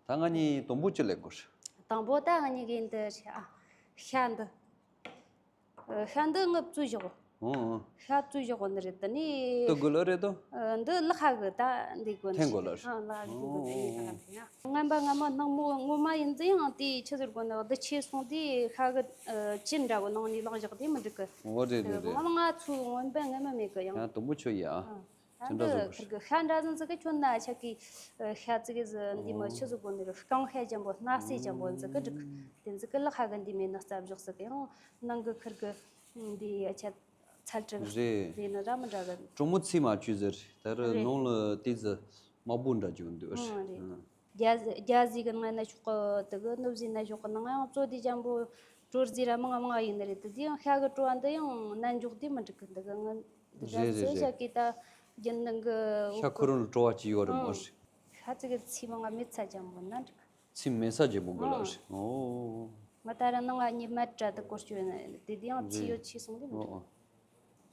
ཨ་ཨ། ད་ང་གཉིས་དང་པོ་ཅི་ལས་དགོས། དང་པོ་ད་ང་གཉིས་གི་འདི་རེད། ཨ་ཤ་འདི། ཤ་འདི་ངས་བཙོས་བཞག། ཨོ་ཨོ། ཤ་བཙོས་བཞག་ནི་རེད། དེ་ནི་དེ་དགོས་ལ་རེད་དོ། འདི་ལག་ཤ་གི་ད་འདི་དགོས་ནི། འཐེན་དགོས་ལ་རེད། ཨ་ལག་ཤ་གི་འདི་ལག་ཤ་འཐེན་ཡ། ངན་པ་ངན་མ་ནག་མོ་ངོ་མ་ཡིན་ཙི་ཡང་དེ་ཆི་ཟེར་དགོས་ནི་འདི་ཆེ་སོང་དེ་ཤ་གི་ཅི་འདྲ་བོ་ནང་ནས་ལག་བཞག་དེ་མི་འགྲིག་གི། འོ་རེད་རེད་རེད། ང་ང་ཚོའི་ངན་པ་ངན་མ་མེད་གི་ཡང་། ཡང་དུམ་བུ་ཆོད་ཡ། ཨ། ད་དེ་འདྲ་འདི་བཟོ་ཁིར་གི་ཤ་འདྲ་ཟིན་ཟིག་གི་ཁྱོད་ན་ཆ་གི་ཤ་ཙི་གི་ཟི་འདི་མ་ཆི་ཟིག་གོ་ནི་རུ་རྐང་ཤ་ཅན་པོ་སྣ་སེ་ཅན་པོ་ཟིག་གི་འགྲིག་དེ་ཟིག་གི་ལག་ཤ་གི་འདི་མེད་ན་རྩ་བཞག་ཟིག་གི་ཡང་ནང་གི་ཁིར་གི་འདི་ཡ་ཆ་ཚལ་གྲི་རེད། འདི་ནི་ར་མི་འདྲ་གི། གྲོ་མོ་ཚིག་མ་བཅུ་ཟེར་ད་རུ་རེད། ནང་ལ་དེ་ཟི་དམར་པོ་འདྲ་བཅུག་འདུག་ཨ་རེད། རྒྱ་རྒྱ་ཟིག་གི་ནང་ན་ཤོག་གི་དེ་གི་ནུབ་ཟིག་ན་ཤོག་གི་ནང་ཡང་བཙོ་དེ་ཅན་པོ་གྲོར་ཟིག་ར་མང་མང་ཡིན་ནི་རེད། དེ་དེ་ཡང་ཤ་གི་བྲོ་བ་འདི་ཡང་ནན་འཇོག་དེ་མི་འགྲིག་གི་འདི་གི་ང་། རེད་རེད་རེད། ཤ་གི་ད་རྒྱུན་ནང་གི་ཤ་ཁོ་རང་ལ་བྲོ་བ་ཅི་ཡོད་རེད་མོ། ཨང་། ཤ་ཙི་གི་ཚིག་མང་ང་མེད་ས་ཅན་པོ་ན་འགྲིག་ཚིག་མེད་ས་ཅན་པོ་དགོས་ལ་ཨང་། རེད། ཨོ། ང་ད་ར་ནང་ང་ཉི་མ་དྲ་དུ་སྐོར་སྐྱོད་ན་དེ་དེ་ཡང་ཚིག་ཡོད་ཆེ་སོང་དེ་མི་འགྲིག་ཨོ་ཨོ།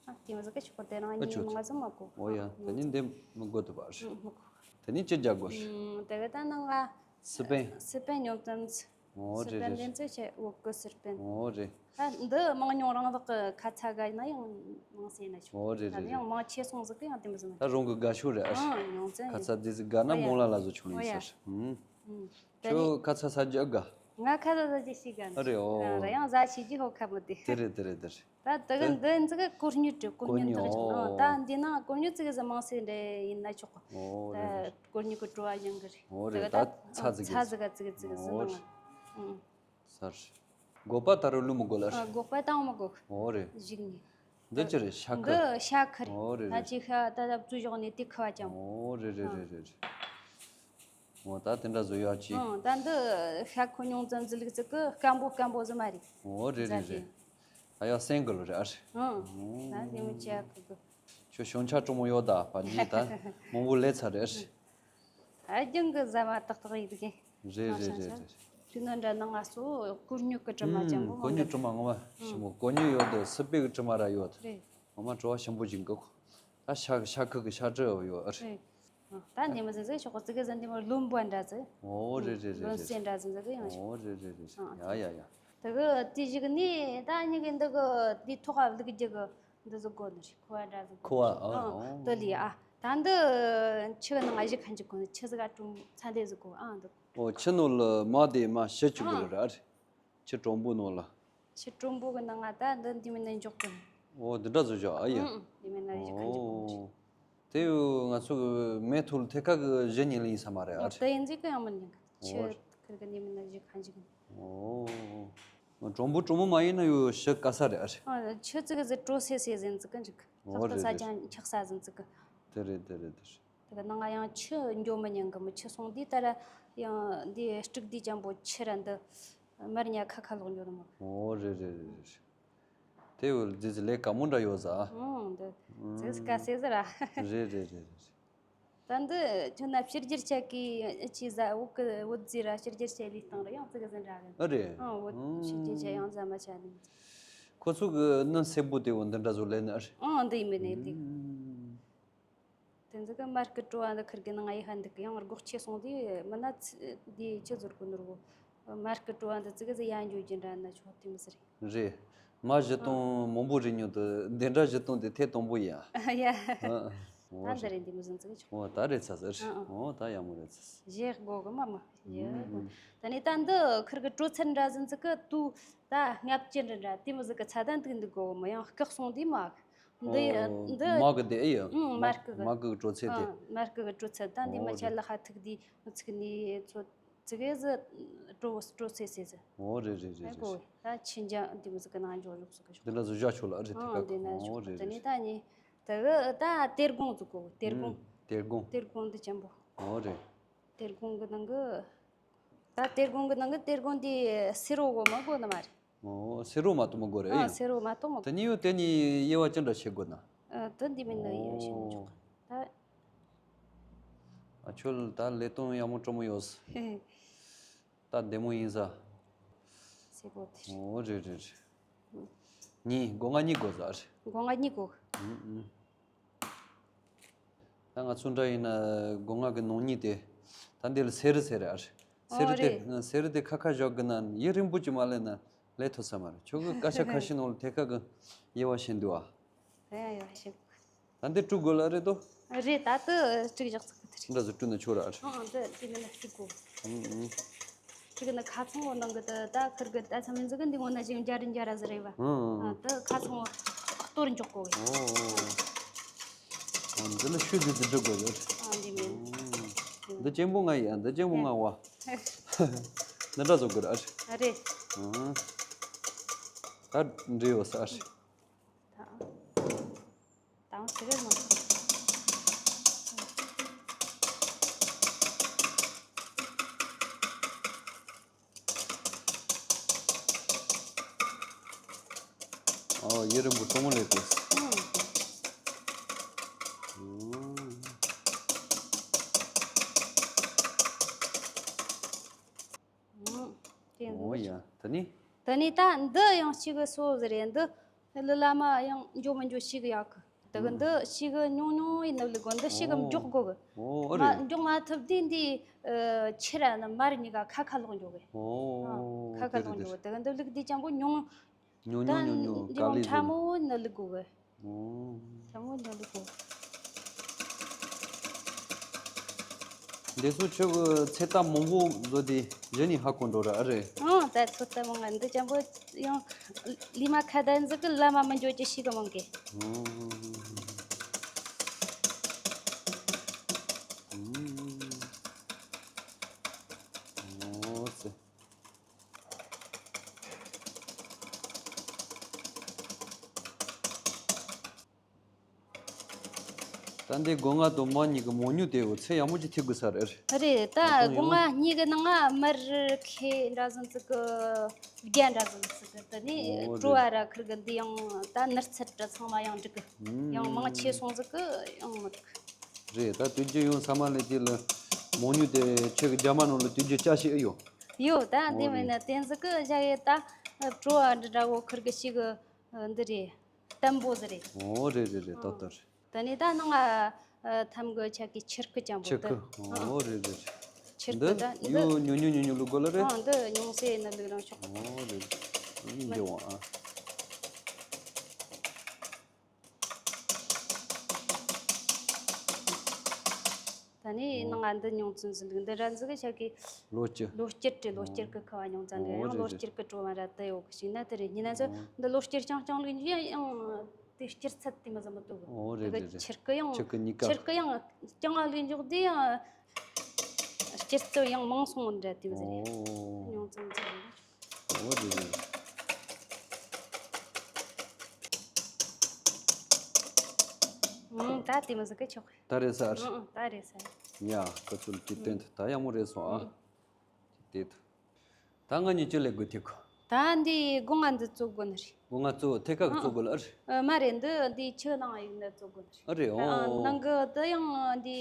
ཨ་དེ་མི་ཟིག་གི་ཆོག་དེ་རང་ཨ་ཉི་ཆོག་མ་ཆོག་ཟིག་མ་གོ་ཨོ་ཡ། ཨ་དེ་ནི་འདེམ་མི་དགོས་ཐུབ་པ་རེད། ཨང་། མི་གོ་དེ་ནི་ཅི་རྒྱག་དགོས་རེད། ཨང་། དེ་གི་ད་ནང་ང་སི་པན། སི་པན་ཉོ་ཙམ་ཚིག་ཨོ་རེད་རེད་རེད། སི་པན་ལེན་ཚེ་ཆེ་འོ་གི་སི་པན། ཨོ་རེད། ད་འདི་མང་ཉུང་རང་རག་གི་ཁ་ཚ་དགའ་ན་ཡང་མང་སེ་ན་ཆོག་ཨོ་རེད་ད་རེད་ནི་ཡང་རེད། མང་ཆེ་སོང་ཟིག་གི་ཡང་དེ་མི་ཟིན་ད་རང་གི་དགའ་ཤོས་རེད་ཨ། ཨང་ཡོང་ཚེ་ཁ་ཚ་དེ་ཟིག་དགའ་ན་ཨོ་ཡ། མང་ལ་ལ་བཟོ་ཆོག་ཨོ་ཡིན་ཡ། ཟེར། ཨུམ། ཨུམ། ད་ཁྱོད་ནི་ཁ་ཚ་ས་རྒྱ་དགའ། ང་ཁ་ཚ་ས་རྒྱ་ཤི་དགའ་ནི། ཨ་རེད་ཨོ། རང་ཡང་ཟ་ཆེ་རྒྱུ་ཧོ་ཁ་མི་དེ། དེ་རེད་དེ་རེད་དེ་རེད། ད་དེ་གི་ད་འདི་འཛི་གི་གོ་སྙོད་དྲི་གོ་སྙོད་ཐག་ཆོད་ཨོ། ད་འདི་ན་གོ་སྙོད་ཙི་གི་ཟི་མང་སེ་འདྲ་ཡིན་ན་ཆོག་གི་ཨོ་རེད་རེད། ད་གོ་སྙོད་གི་བྲོ་བ་ཡང་གི་རེད། ཨོ་དེ་རེད། གི་ད་ད་ཚ་ཟི་གི་ཚ་ཟི་ག་ཙི་གི་ཙི་གི་ཟི་ཨོ་ནང་ང་། ཨུམ། སར། སྒོག་པ་ད་རུ་བླུག་མི་དགོས་ལ། ཨ་སྒོག་པ་བཏང་མི་དགོས། ཨོ་རེད། གཞུག་ནས། འདི་ཅི་རེད་ཤ་ཁུ། འདི་ཤ་ཁུ་རེད། ཨོ་རེད་ད་རེད། ཅི་ཤ་ད་ད་བཙོས་བཞག་ནས་དེ་ཁུ་བ་ཅང་། ཨོ་རེད་རེད་རེད་རེད། འོ་ད་དེ་འདྲ་བཟོ་ཡག་ཅིག་ཨང་། ད་འདི་ཤ་ཁུ་ཉུང་ཙམ་ཟིག་ལུག་ཙིག་གི་སྐམ་པོ་སྐམ་པོ་ཟིག་མ་རེད། ཨོ་རེད་རེད་རེད། ད་ཡག་སེང་གི་ལོ་རེད་ཨ་རེད། ཨང་། ད་ཉིན་མོ་ཅི་ཡག་གི་གི་ཁྱོད་ཤོང་ཆ་གྲོང་མོ་ཡོད་ད་ཕ་གི་ད་མང་པོ་ལས་ཚར་རེད། ཨ་རྒྱང་གི་ཟ་མ་ཏག་ཏག་ཡིན་གི་རེད་རེད་རེད་རེད། དེ་ནི་འདྲ་ནང་ང་སོ་ཀུར་ཉུག་གི་དྲི་མ་ཅན་པོ་ཀོ་ཉུ་དྲི་མ་ངོ་མ་ཞིམ་པོ་ཀོ་ཉུ་ཡོད་དེ་སི་པེ་གི་དྲི་མ་ར་ཡོད། རེད། ངོ་མ་བྲོ་བ་ཞིམ་པོ་ཅིག་འདུག་ད་ཤ་ཤ་ཁུ་གི་ཤ་དྲི་ཡོད་རེད། རེད། ད་འདི་མི་ཟེར་ཟེར་ཤོག་གོ་ཙི་གེ་ཟེར་འདི་མོ་ལོན་པོ་འདྲ་ཟེར། ཨོ་རེད་རེད་རེད་ལོན་རེད། སེ་འདྲ་ཟེར་ཟེར་གི་ཡང་ཞིག་ཨོ་རེད་རེད་རེད། ཡ་ཡ་ཡ། དེ་གི་དེ་ཞིག་ནི་ད་ཉི་གི་འདི་གི་དེ་ཐོག་ག་བླུག་རྒྱུ་གི་འདི་ཟིག་དགོ་ནི་རེད། ཁུ་བ་འདྲ་ཟིག་དགོ་ཁུ་བ། ཨ། ཨ། འདི་ལས་ཨ། ད་འདི་ཆུ་ནང་ང་ཞིག་ཁ་འཇུག་གོ་ནི་ཆུ་ཟིག་ཨ་ཀྲུང་ཚ་འདི་ཟིག་གོ་ཨ་འདི། ཨོ་ཆུ་ནང་ལ་མ་དེ་མ་ཤི་ཆུ་གི་རེད་ཨ་རེད། ཆུ་དྲོན་པོ་ནང་ལ། ཆུ་དྲོན་པོ་གི་ནང་ང་ད་འདི་འདི་མིན་ན་འཇོག་གི། ཨོ་འདི་འདྲ་བཟོ་བཞག་ཨ་ཡ། ཨང་འདི་མིན་ན་ཞིག་ཁ་འཇུག་གོ་ནི་རེད། ཨོ། དེ་ཡོད་ང་ཚོ་གི་མེ་ཐུར་ཐེ་ཁ་གི་གཞི་ཉིན་ལ་ཡིན་ས་མ་རེད་ཨ་རེད། དེ་ཡིན་ཟིག་གི་ཡང་མི་ཉན་གི། ཆུ་ཁིར་གི་ནི་མིན་ན་ཞིག་ཁ་འཇུག་གི། ཨོ། དྲོན་པོ་དྲོན་མོ་མ་ཡིན་ན་ཡོད་ཤི་དཀའ་ས་རེད་ཨ་རེད། ཨ་ཆུ་ཙི་གི་ཟི་དྲོ་སེ་སེ་ཟིན་ཙི་གི་འཇུག་གི། ཨོ་ལྷག་ཏུ་རེད་ས་རེད། ཆ་འཁྱག་ས་ཟིན་ཙི་གི། དེ་རེད་དེ་རེད་དེ་རེད། དེ་གི་ནང་ང་ཡང་ཆུ་འགྱོ་མི་ཉན་གི། མི་ཆུ་སོང་དུས་ད་ར་ཡང་འདི་སྤྲུག་དུས་ཅན་པོ་ཆུ་ར་འདི་མར་ཉ་ཁ་ཁ་ལོག་འགྱོ་ནི་མོ། ཨོ་རེད་རེད་རེད་རེད། དེ་བོ་ལ་ཙི་ཙི་ལས་དཀའ་མོ་འདྲ་ཡོད་ས། ཨང་འདི་ཙི་ཙི་དཀའ་སེ་ཟེར་ར། རེད་རེད་རེད་རེད། ད་འདི་ཁྱོད་ན་ཕྱི་རྒྱལ་ཆ་གི་ཅི་ཟ་འུ་གི་འུ་ཟི་ར་ཕྱི་རྒྱལ་ཆ་ལི་སྟངས་ར་ཡང་ཙི་གི་ཟིན་ར་གི། ཨ་རེད། ཨང་འུ་ཕྱི་རྒྱལ་ཆ་ཡང་ཟ་མ་ཆ་ནི། ཁོ་ཚོ་གི་སྣུམ་སེར་པོ་དེ་བོ་འདི་འདྲ་བཟོ་ལས་ནི་ཨ་རེད། ཨང་འདི་ཡིན་མིན་ནས་འདི། དེ་ཚོ་གི་མར་གི་བྲོ་བ་འདི་ཁིར་གི་ནང་ཡི་ཧ་འདི་གི་ཡང་སྒོག་ཆེ་སོང་དུས་མི་ན་འདི་ཆི་ཟུར་གི་ནོར་བོ། མར་གི་བྲོ་བ་འདི་ཙི་གི་ཟི་ཡ་འཇོ་རྒྱུ་འདྲ་ན་ཆོག་དེ་མི་ཟེར། རེད། མ་བཞི་སྟོང་མང་པོ་རིག་མྱོང་དུ་འདི་འདྲ་བཞི་སྟོང་དེ་ཐེ་དང་པོ་ཡིན་ཨ། ཡ། ཨ། ད་འདི་རེད་འདི་མི་ཟིན་ཙི་གི་ཆོག་ཨོ་ད་རེད་ཚ་ཟེར། ཨ་ཨ། ཨོ་ད་ཡག་མོ་རེད་ཚ། བཞི་དགོ་གི་མ་མ་བཞི་དགོ། ཨུམ། ད་ནི་ད་འདི་ཁིར་གི་བྲོ་ཚད་འདྲ་ཟིན་ཙི་གི་དུ་ད་ལྔ་བཅུ་འདྲ་འདྲ་དེ་མི་ཟིག་གི་ཚ་ད་འདུག་འདུག་གོ་མི་ཡང་སྐག་སོང་དུས་མ། འདི་ཨོ་འདི་མ་གི་དེ་ཨེ་ཡ། ཨུང་མར་ཀི་གི། མ་གི་བྲོ་ཚད་དེ། ཨང་མར་ཀི་གི་བྲོ་ཚད་ད་འདི་མ་ཨོ་ཆ་རེད། ལ་ཧ་ཐུག་དུས་མི་ཚིག་ནི་ཚོ་ཙི་གེ་ཟི་བྲོ་བྲོ་ཚད་ཟེར་ཟེར། ཨོ་རེད་རེད་རེད་ཨེ་གོ་རེད། ད་ཆིན་ཅང་འདི་མི་ཟིག་གི་ནང་འཇོག་ཡོག་ཟིག་གི་ཤོག་འདི་འདྲ་ཟིག་བཞག་ཆོག་ལ་ཨ་རེད་དེ་ཨང་ག་འདི་ན་ཨོ་ཤོག་རེད་དེ་རེད། ནི་ད་ནི་དེ་གི་ད་གཏེར་སྒོང་ཟིག་གོ་གཏེར་སྒོང་། ཨུམ་གཏེར་སྒོང་། གཏེར་སྒོང་འདི་ཅན་པོ། ཨོ་རེད། གཏེར་སྒོང་གི་ནང་གི། ད་གཏེར་སྒོང་གི་ནང་གི་གཏེར་སྒོང་འདི་སེ་རོ་གོ་མ་གོ་ནི་མ་རེད། ཨོ་སེ་རོ་མ་གཏོགས་མི་དགོས་རེད་ཨ། ཨེ་ཡོད། སེ་རོ་མ་གཏོགས་མི་དེ་གཉིས་ཡོད་དེ་གཉིས་དབྱེ་བ་ཅི་འདྲ་ཕྱེ་དགོས་ན། ཨ་དེ་འདི་མིན་ན་ཡོད་ཤེས་མི་ཆོག་ག་ད། ཨ་ཁྱོད་ད་ལས་དོན་ཡག་མོ་སྤྲོ་མོ་ཡོད། ཧེ་ཧེ། ད་བདེ་མོ་ཡིན་ས། སེ་གོ་དེ་རེད། ཨོ་རེད་རེད་རེད། གཉིས་སྒོ་ང་གཉིས་དགོས་ས་རེད། སྒོ་ང་གཉིས་དགོས། ཨུམ་ཨུམ། ད་ང་ཚོ་འདྲ་ཡིན་ན་སྒོ་ང་གི་ནང་ཉིད་དེ་ད་འདི་ལ་སེ་རི་ཟེར་རེད་ཨ་རེད། སེ་རི་དེ་ཨོ་རེད། སེ་རི་དེ་ཁ་ཁ་བཞག་གི་ན་ཡུན་རིང་པོ་ཅིག་མ་ལས་ན་ལས་ཐུབ་ས་མ་རེད། ཁྱོད་གི་སྐད་ཆ་ཁ་ཤས་ནང་ལ་ཐད་ཀ་གི་དབྱེ་བ་ཕྱེ་འདུག་ཨ། ད་ཡང་ཡོད་ཤེས། ད་འདི་བཀྲུ་དགོས་ལ་རེད་དོ། རེད་ད་དུ་བཀྲུ་བཞག་ཚུགས་གི་དེ་རེད། འདྲ་ཟིག་བཀྲུ་ན་ཆོག་ར་ཨ་རེད། ཨང་ཨང་འདི་འདི་མིན་ན་བཀྲུ་དགོས། ཨང་ཨང་། ཅིག་ནི་ཁ་ཚང་བོ་ནང་གི་དེ་ད་ཁིར་གི་ད་ཚ་མིན་ཟིག་གི་འདི་ངོ་ན་ཅིག་འཇའ་རི་འཇའ་ར་ཟིག་རེད་བ། ཨང་ཨང་། ཨ་དེ་ཁ་ཚང་བོ་གཏོར་འཇོག་གོ་གི། ཨོ་ཨོ། ཨ་འདི་ལ་ཤུལ་འདི་འདི་འགྲིག་གོ་གི། ཨ་འདི་མིན། ཨང་། འདི་གཅེན་པོ་ང་ཡིན་ཨ་འདི་གཅེན་པོ་ང་བ། འདི་འདྲ་བཟོ་དགོས་ར་ཨ་རེད། ཨ་རེད། ཨང་། ད་འདྲི་ཡོད་ས་ཨ་རེད། ད། དང་ཟེར་གི་མ། ཨོ་ཡེ་རིང་པོ་གཏོང་མོ་ལས་དེ། ཨང་། ཨང་། ཨོ་ཡ། ད་ནི། ད་ནི་ད་འདི་ཡང་གཅིག་གི་སོ་ཟེར་རེད། འདི་ལི་ལ་མ་ཡང་འཇོ་མི་འཇོ་ཞིག་ཡག་གི། ད་གི་འདི་ཞིག་གི་ཉུང་ཉུང་ཡིན་ནི་ལི་གོ་འདི་ཞིག་གི་ཨོ། མགྱོགས་གོ་གི། ཨོ་ཨ་མ་རེད། མགྱོགས་མ་ཐུབ་དུས་འདི་ཨ་ཆི་ར་ནི་མར་གཉིས་ཀ་ཁ་ཁ་ལོག་འཇོག་གི། ཨོ། ཨ་ཁ་ཁ་ལོག་འཇོག་གི། ད་གི་འདི་ལུག་འདི་ཅང་པོ་ཉུང་། ཉུང་ཉུང་ཉུང་ཉུང་། ད་ག་ལེ་ཕྲ་མོ་ནི་ལུག་གོ་གི། ཨོ། ལྷ་མོ་ལྷ་ལུ་གོ། འདི་ཚོ་ཁྱོད་ཀྱི་ཚོད་ལྟ་མང་པོ་བཟོ་དེ་གཞི་ནས་ཧ་གོ་འགྲོ་ར་ཨ་རེད། ཨང་ད་ཚོད་ལྟ་མང་ང་འདི་ཅན་པོ་ཡང་ལི་མ་ཁ་དན་ཟིག་གི་ལ་མ་མི་འཇོ་ཅི་ཤི་གི་མང་གི། ཨོ་ཙི། ད་འདི་སྒོ་ང་དང་མ་གཉིས་ཀྱི་མོ་ཉུ་དེ་འོ་ཚེ་ཡག་མོ་ཅིག་ཐིག་དགོས་ས་རེད། རེད་ད་ད་དུང་སྒོ་ང་ཡང་གཉིས་ཀྱི་ནང་ང་མར་ཁེ་འདྲ་ཟིན་ཙི་གི་རྒྱ་འདྲ་ཟིན་ཙི་གི་དེ་ནས་ཨོ་བྲོ་བ་ར་ཁིར་གི་འདི་ཡང་ད་ནར་ཚད་འདྲ་ཚང་མ་ཡང་འགྲིག་གི། ཡང་མང་ཆེ་སོང་ཟིག་གི་ཡང་མི་འགྲིག་རེད་ད་དུས་རྒྱུན་ཡོང་ས་མ་ལས་དེ་ལ་མོ་ཉུ་དེ་ཁྱེད་ཀྱི་རྒྱ་མ་ནང་ལ་དུས་རྒྱུན་བཅའ་ཤེས་ཨེ་ཡོད། ཡོད་ད་འདི་ཨོ་མིན་རེད། ན་དེ་ཟིག་གི་བཞག་ཡོད་ད་བྲོ་བ་འདི་འདྲ་བོ་ཁིར་གི་ཞིག་གི་འདི་རེད། བརྟན་པོ་ཟིག་རེད། ཨོ་རེད་རེད་རེད། ཨང་ཏོག་ཏོག་རེད། ད་ནི་ད་ནང་ང་ཐམ་གི་ཆ་གི་ཆིར་ཁུ་ཅན་པོ་ཆིར་ཁུ། ད་ཨོ་རེད་རེད། ཆིར་ཁུ་ད་འདི་འདི་ཡོ་ཉུང་ཉུང་ཉུང་ཉུང་ལུག་གོ་ལ་རེད། ཨང་འདི་ཉུང་སེ་ཡིན་ན་ལུག་རང་ཤོག་ཨོ་རེད། ཨ་ནི་མ་འགྱོ་བ་ཨ། ནས་ནང་ང་འདི་ཉུང་ཙམ་ཟིན་འདུག་འདི་ར་འཛི་གི་ཤ་གི་ལོ་སྐྱེ། ལོ་སྐྱེར་དེ་ལོ་སྐྱེར་གི་ཁ་བ་ཉུང་ཙམ་འདུག་ཨོ་ཡང་ལོ་རེད་རེད། སྐྱེར་གི་བྲོ་བ་ར་དེ་ཡོད་གི་ཞིག་ན་དེ་རེད། ཉིན་ན་ཚོ་ཨོ་འདི་ལོ་སྐྱེར་རྐྱང་རྐྱང་ལུག་འཇུ་ཡང་དེ་སྐྱེར་ཚད་དེ་མ་ཟ་མི་འདུག་ཨོ་རེད་དེ་གི་རེད་རེད། ཕྱིར་གི་ཡང་ཕྱིར་གི་གཉིས་ཀ་ཕྱིར་གི་ཡང་རྐྱང་ང་ལུག་འཇུག་དེ་ཡང་སྐྱེར་ཚད་ཡང་མང་སོང་འདྲ་དེ་མ་ཟ་རེད། ཨོ་ཉུང་ཙམ་ཙམ། འོ་དེ་རེད། ཨང་ད་དེ་མ་ཟིག་གི་ཆོག་ད་རེད་ས། ཨང་ཨང་ད་རེད་ས། ཡ་ཁ་ཚུལ་གྱི་སྟེང་དུ་ད་ཡག་མོ་རེད་སོང་ཨ། ཨང་། དེ་དུ། ད་ང་གཉིས་ཅི་ལས་དགོས་ཐེ་གོ། ད་འདི་སྒོ་ང་འདི་བཙུགས་དགོས་ནི་རེད། སྒོ་ང་བཙུགས་ཐེ་ཁ་གི་བཙུགས་དགོས་ལ་ཨ་རེད། ཨ་མ་རེད། འདི་འདི་ཆུ་ནང་ཡིག་འདི་བཙུགས་དགོས་ནི་རེད། ཨ་རེད། ཨང་ཨོ། ནང་གི་འདི་ཡང་འདི་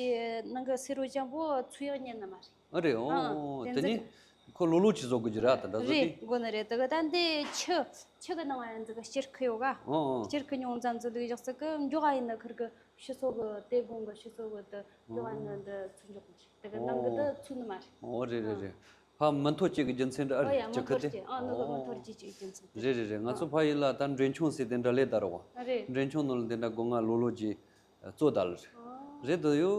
ནང་གི་སེ་རོ་ཅན་པོ་ཚུ་ཡག་ཉན་ནི་མ་རེད། ཨ་རེད། ཨོ། ཨ་དེ་དེ་ནི་ཚོ་ཁོ་ལོ་ལོ་ཅི་བཟོ་དགོས་ཀྱི་རེད་ད་ལྟ་བཟོ་རེད་དེ། དགོས་ནི་རེད། དེ་ག་ད་འདི་ཆུ་ཆུ་གི་ནང་ཡང་འཛི་གི་སྐྱེར་ཁུ་ཡོད་ག་ཨོ་ཨོ། སྐྱེར་ཁུ་ཉུང་ཙམ་ཙི་ལུག་བཞག་ཙི་གི་མགྱོགས་ཨ་ཡིན་ན་ཁིར་གི་ཕྱི་སོ་གི་དེ་དགོང་གི་ཕྱི་སོ་གི་དེ་མགྱོགས་ཨ་ནི་འདི་ཚུ་འཇོག་ནི་རེད། དེ་གི་ནང་གི་འདི་ཚུ་ནི་མ་རེད། ཨོ་རེད་རེད་རེད། ཕ་མི་འཐོར་ཅིག་གི་རྒྱུ་མཚན་འདྲ་ཨ་ཨོ་ཡ་རེད་མི་ཅི་ཁི་འཐོར་དེ། ཅིག་ཨ་ནི་གི་མི་འཐོར་ཅིག་ཅིག་རྒྱུ་མཚན་དེ་རེད་རེད་རེད། ང་ཚོ་ཕ་ཡུལ་ལ་ད་འབྲས་ཆུང་ཟེར་དེ་འདྲ་ལས་ད་རོ། ཨ་རེད། འབྲས་ཆུང་ནང་ལ་དེ་འདྲ་སྒོ་ང་ལོ་ལོ་ཅིག་བཙོ་ད་ལ་རེད། ཨོ། རེད་དོ་ཡོ།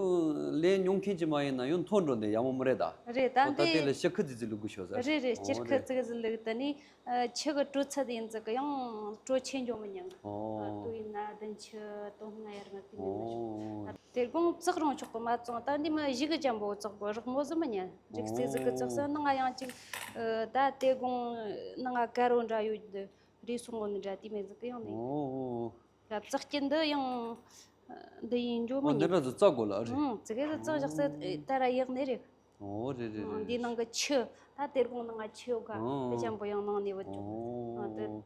ལས་ཉུང་མཁན་ཅིག་མ་ཡིན་ན་ཡོ་མཐོ་འགྲོ་འདི་ཡག་མོ་མི་རེད་ད། རེད་ད་ཨོ་ད་དེ་འདི་ལ་ཤི་ཁུ་ཙི་ཙི་ལུ་གུ་ཤོ་ཟེར། རེད་རེད། ཨོ་སྐྱེར་ཁུ་རེད། ཙི་ཙི་ལུག་ད་ནི་ཆུ་གི་དྲོད་ཚད་ཡིན་ཙི་གི་ཡང་དྲོད་ཆེ་འཇོག་མི་ཉན་གི་ཨོ། ཨ་དུ་ཡིན་ན་བདུན་ཆུ་དོ་སྣང་ཡར་ང་ཕི་ནི་མ་ཤོག་ཨོ། དེ་དགོང་བཙག་རུང་ཆོག་གི་མ་བཙོང་ད་འདི་མི་བཞི་གི་ཅན་པོ་བཙག་གི་རག་མོ་ཟི་མི་ཉན། རིག་ཙི་ཙི་གི་བཙག་ས་ནང་ང་ཡང་ཅིག་ད་དེ་དགོང་ནང་ང་ཀ་རོ་འདྲ་ཡོད་འདི་རེ་སོང་གོ་ནི་འདྲ་དེ་མེད་ཙི་གི་ཡང་ནི། ཨོ། ཡ་བཙག་སྐྱིན་འདི་ཡང་འདི་ཡིན་འགྱོ་མི་ཨོ་འདི་ཉན། འདྲ་ཟིག་བཙག་དགོས་ལ་ཨ་རེད། ཨང་ཙི་གེ་ཟིག་བཙག་བཞག་སེ་ད་ར་ཡག་ནི་རེད། ཨོ་རེད་རེད་ཨང་རེད། འདི་ནང་གི་ཆུ་ད་དེར་གོང་ནང་ང་ཆུ་ཡོད་ག་ཨང་དེ་ཅན་པོ་ཡང་ནང་ནས་བུད་འགྱོ། ཨང་དེ། ཨོ།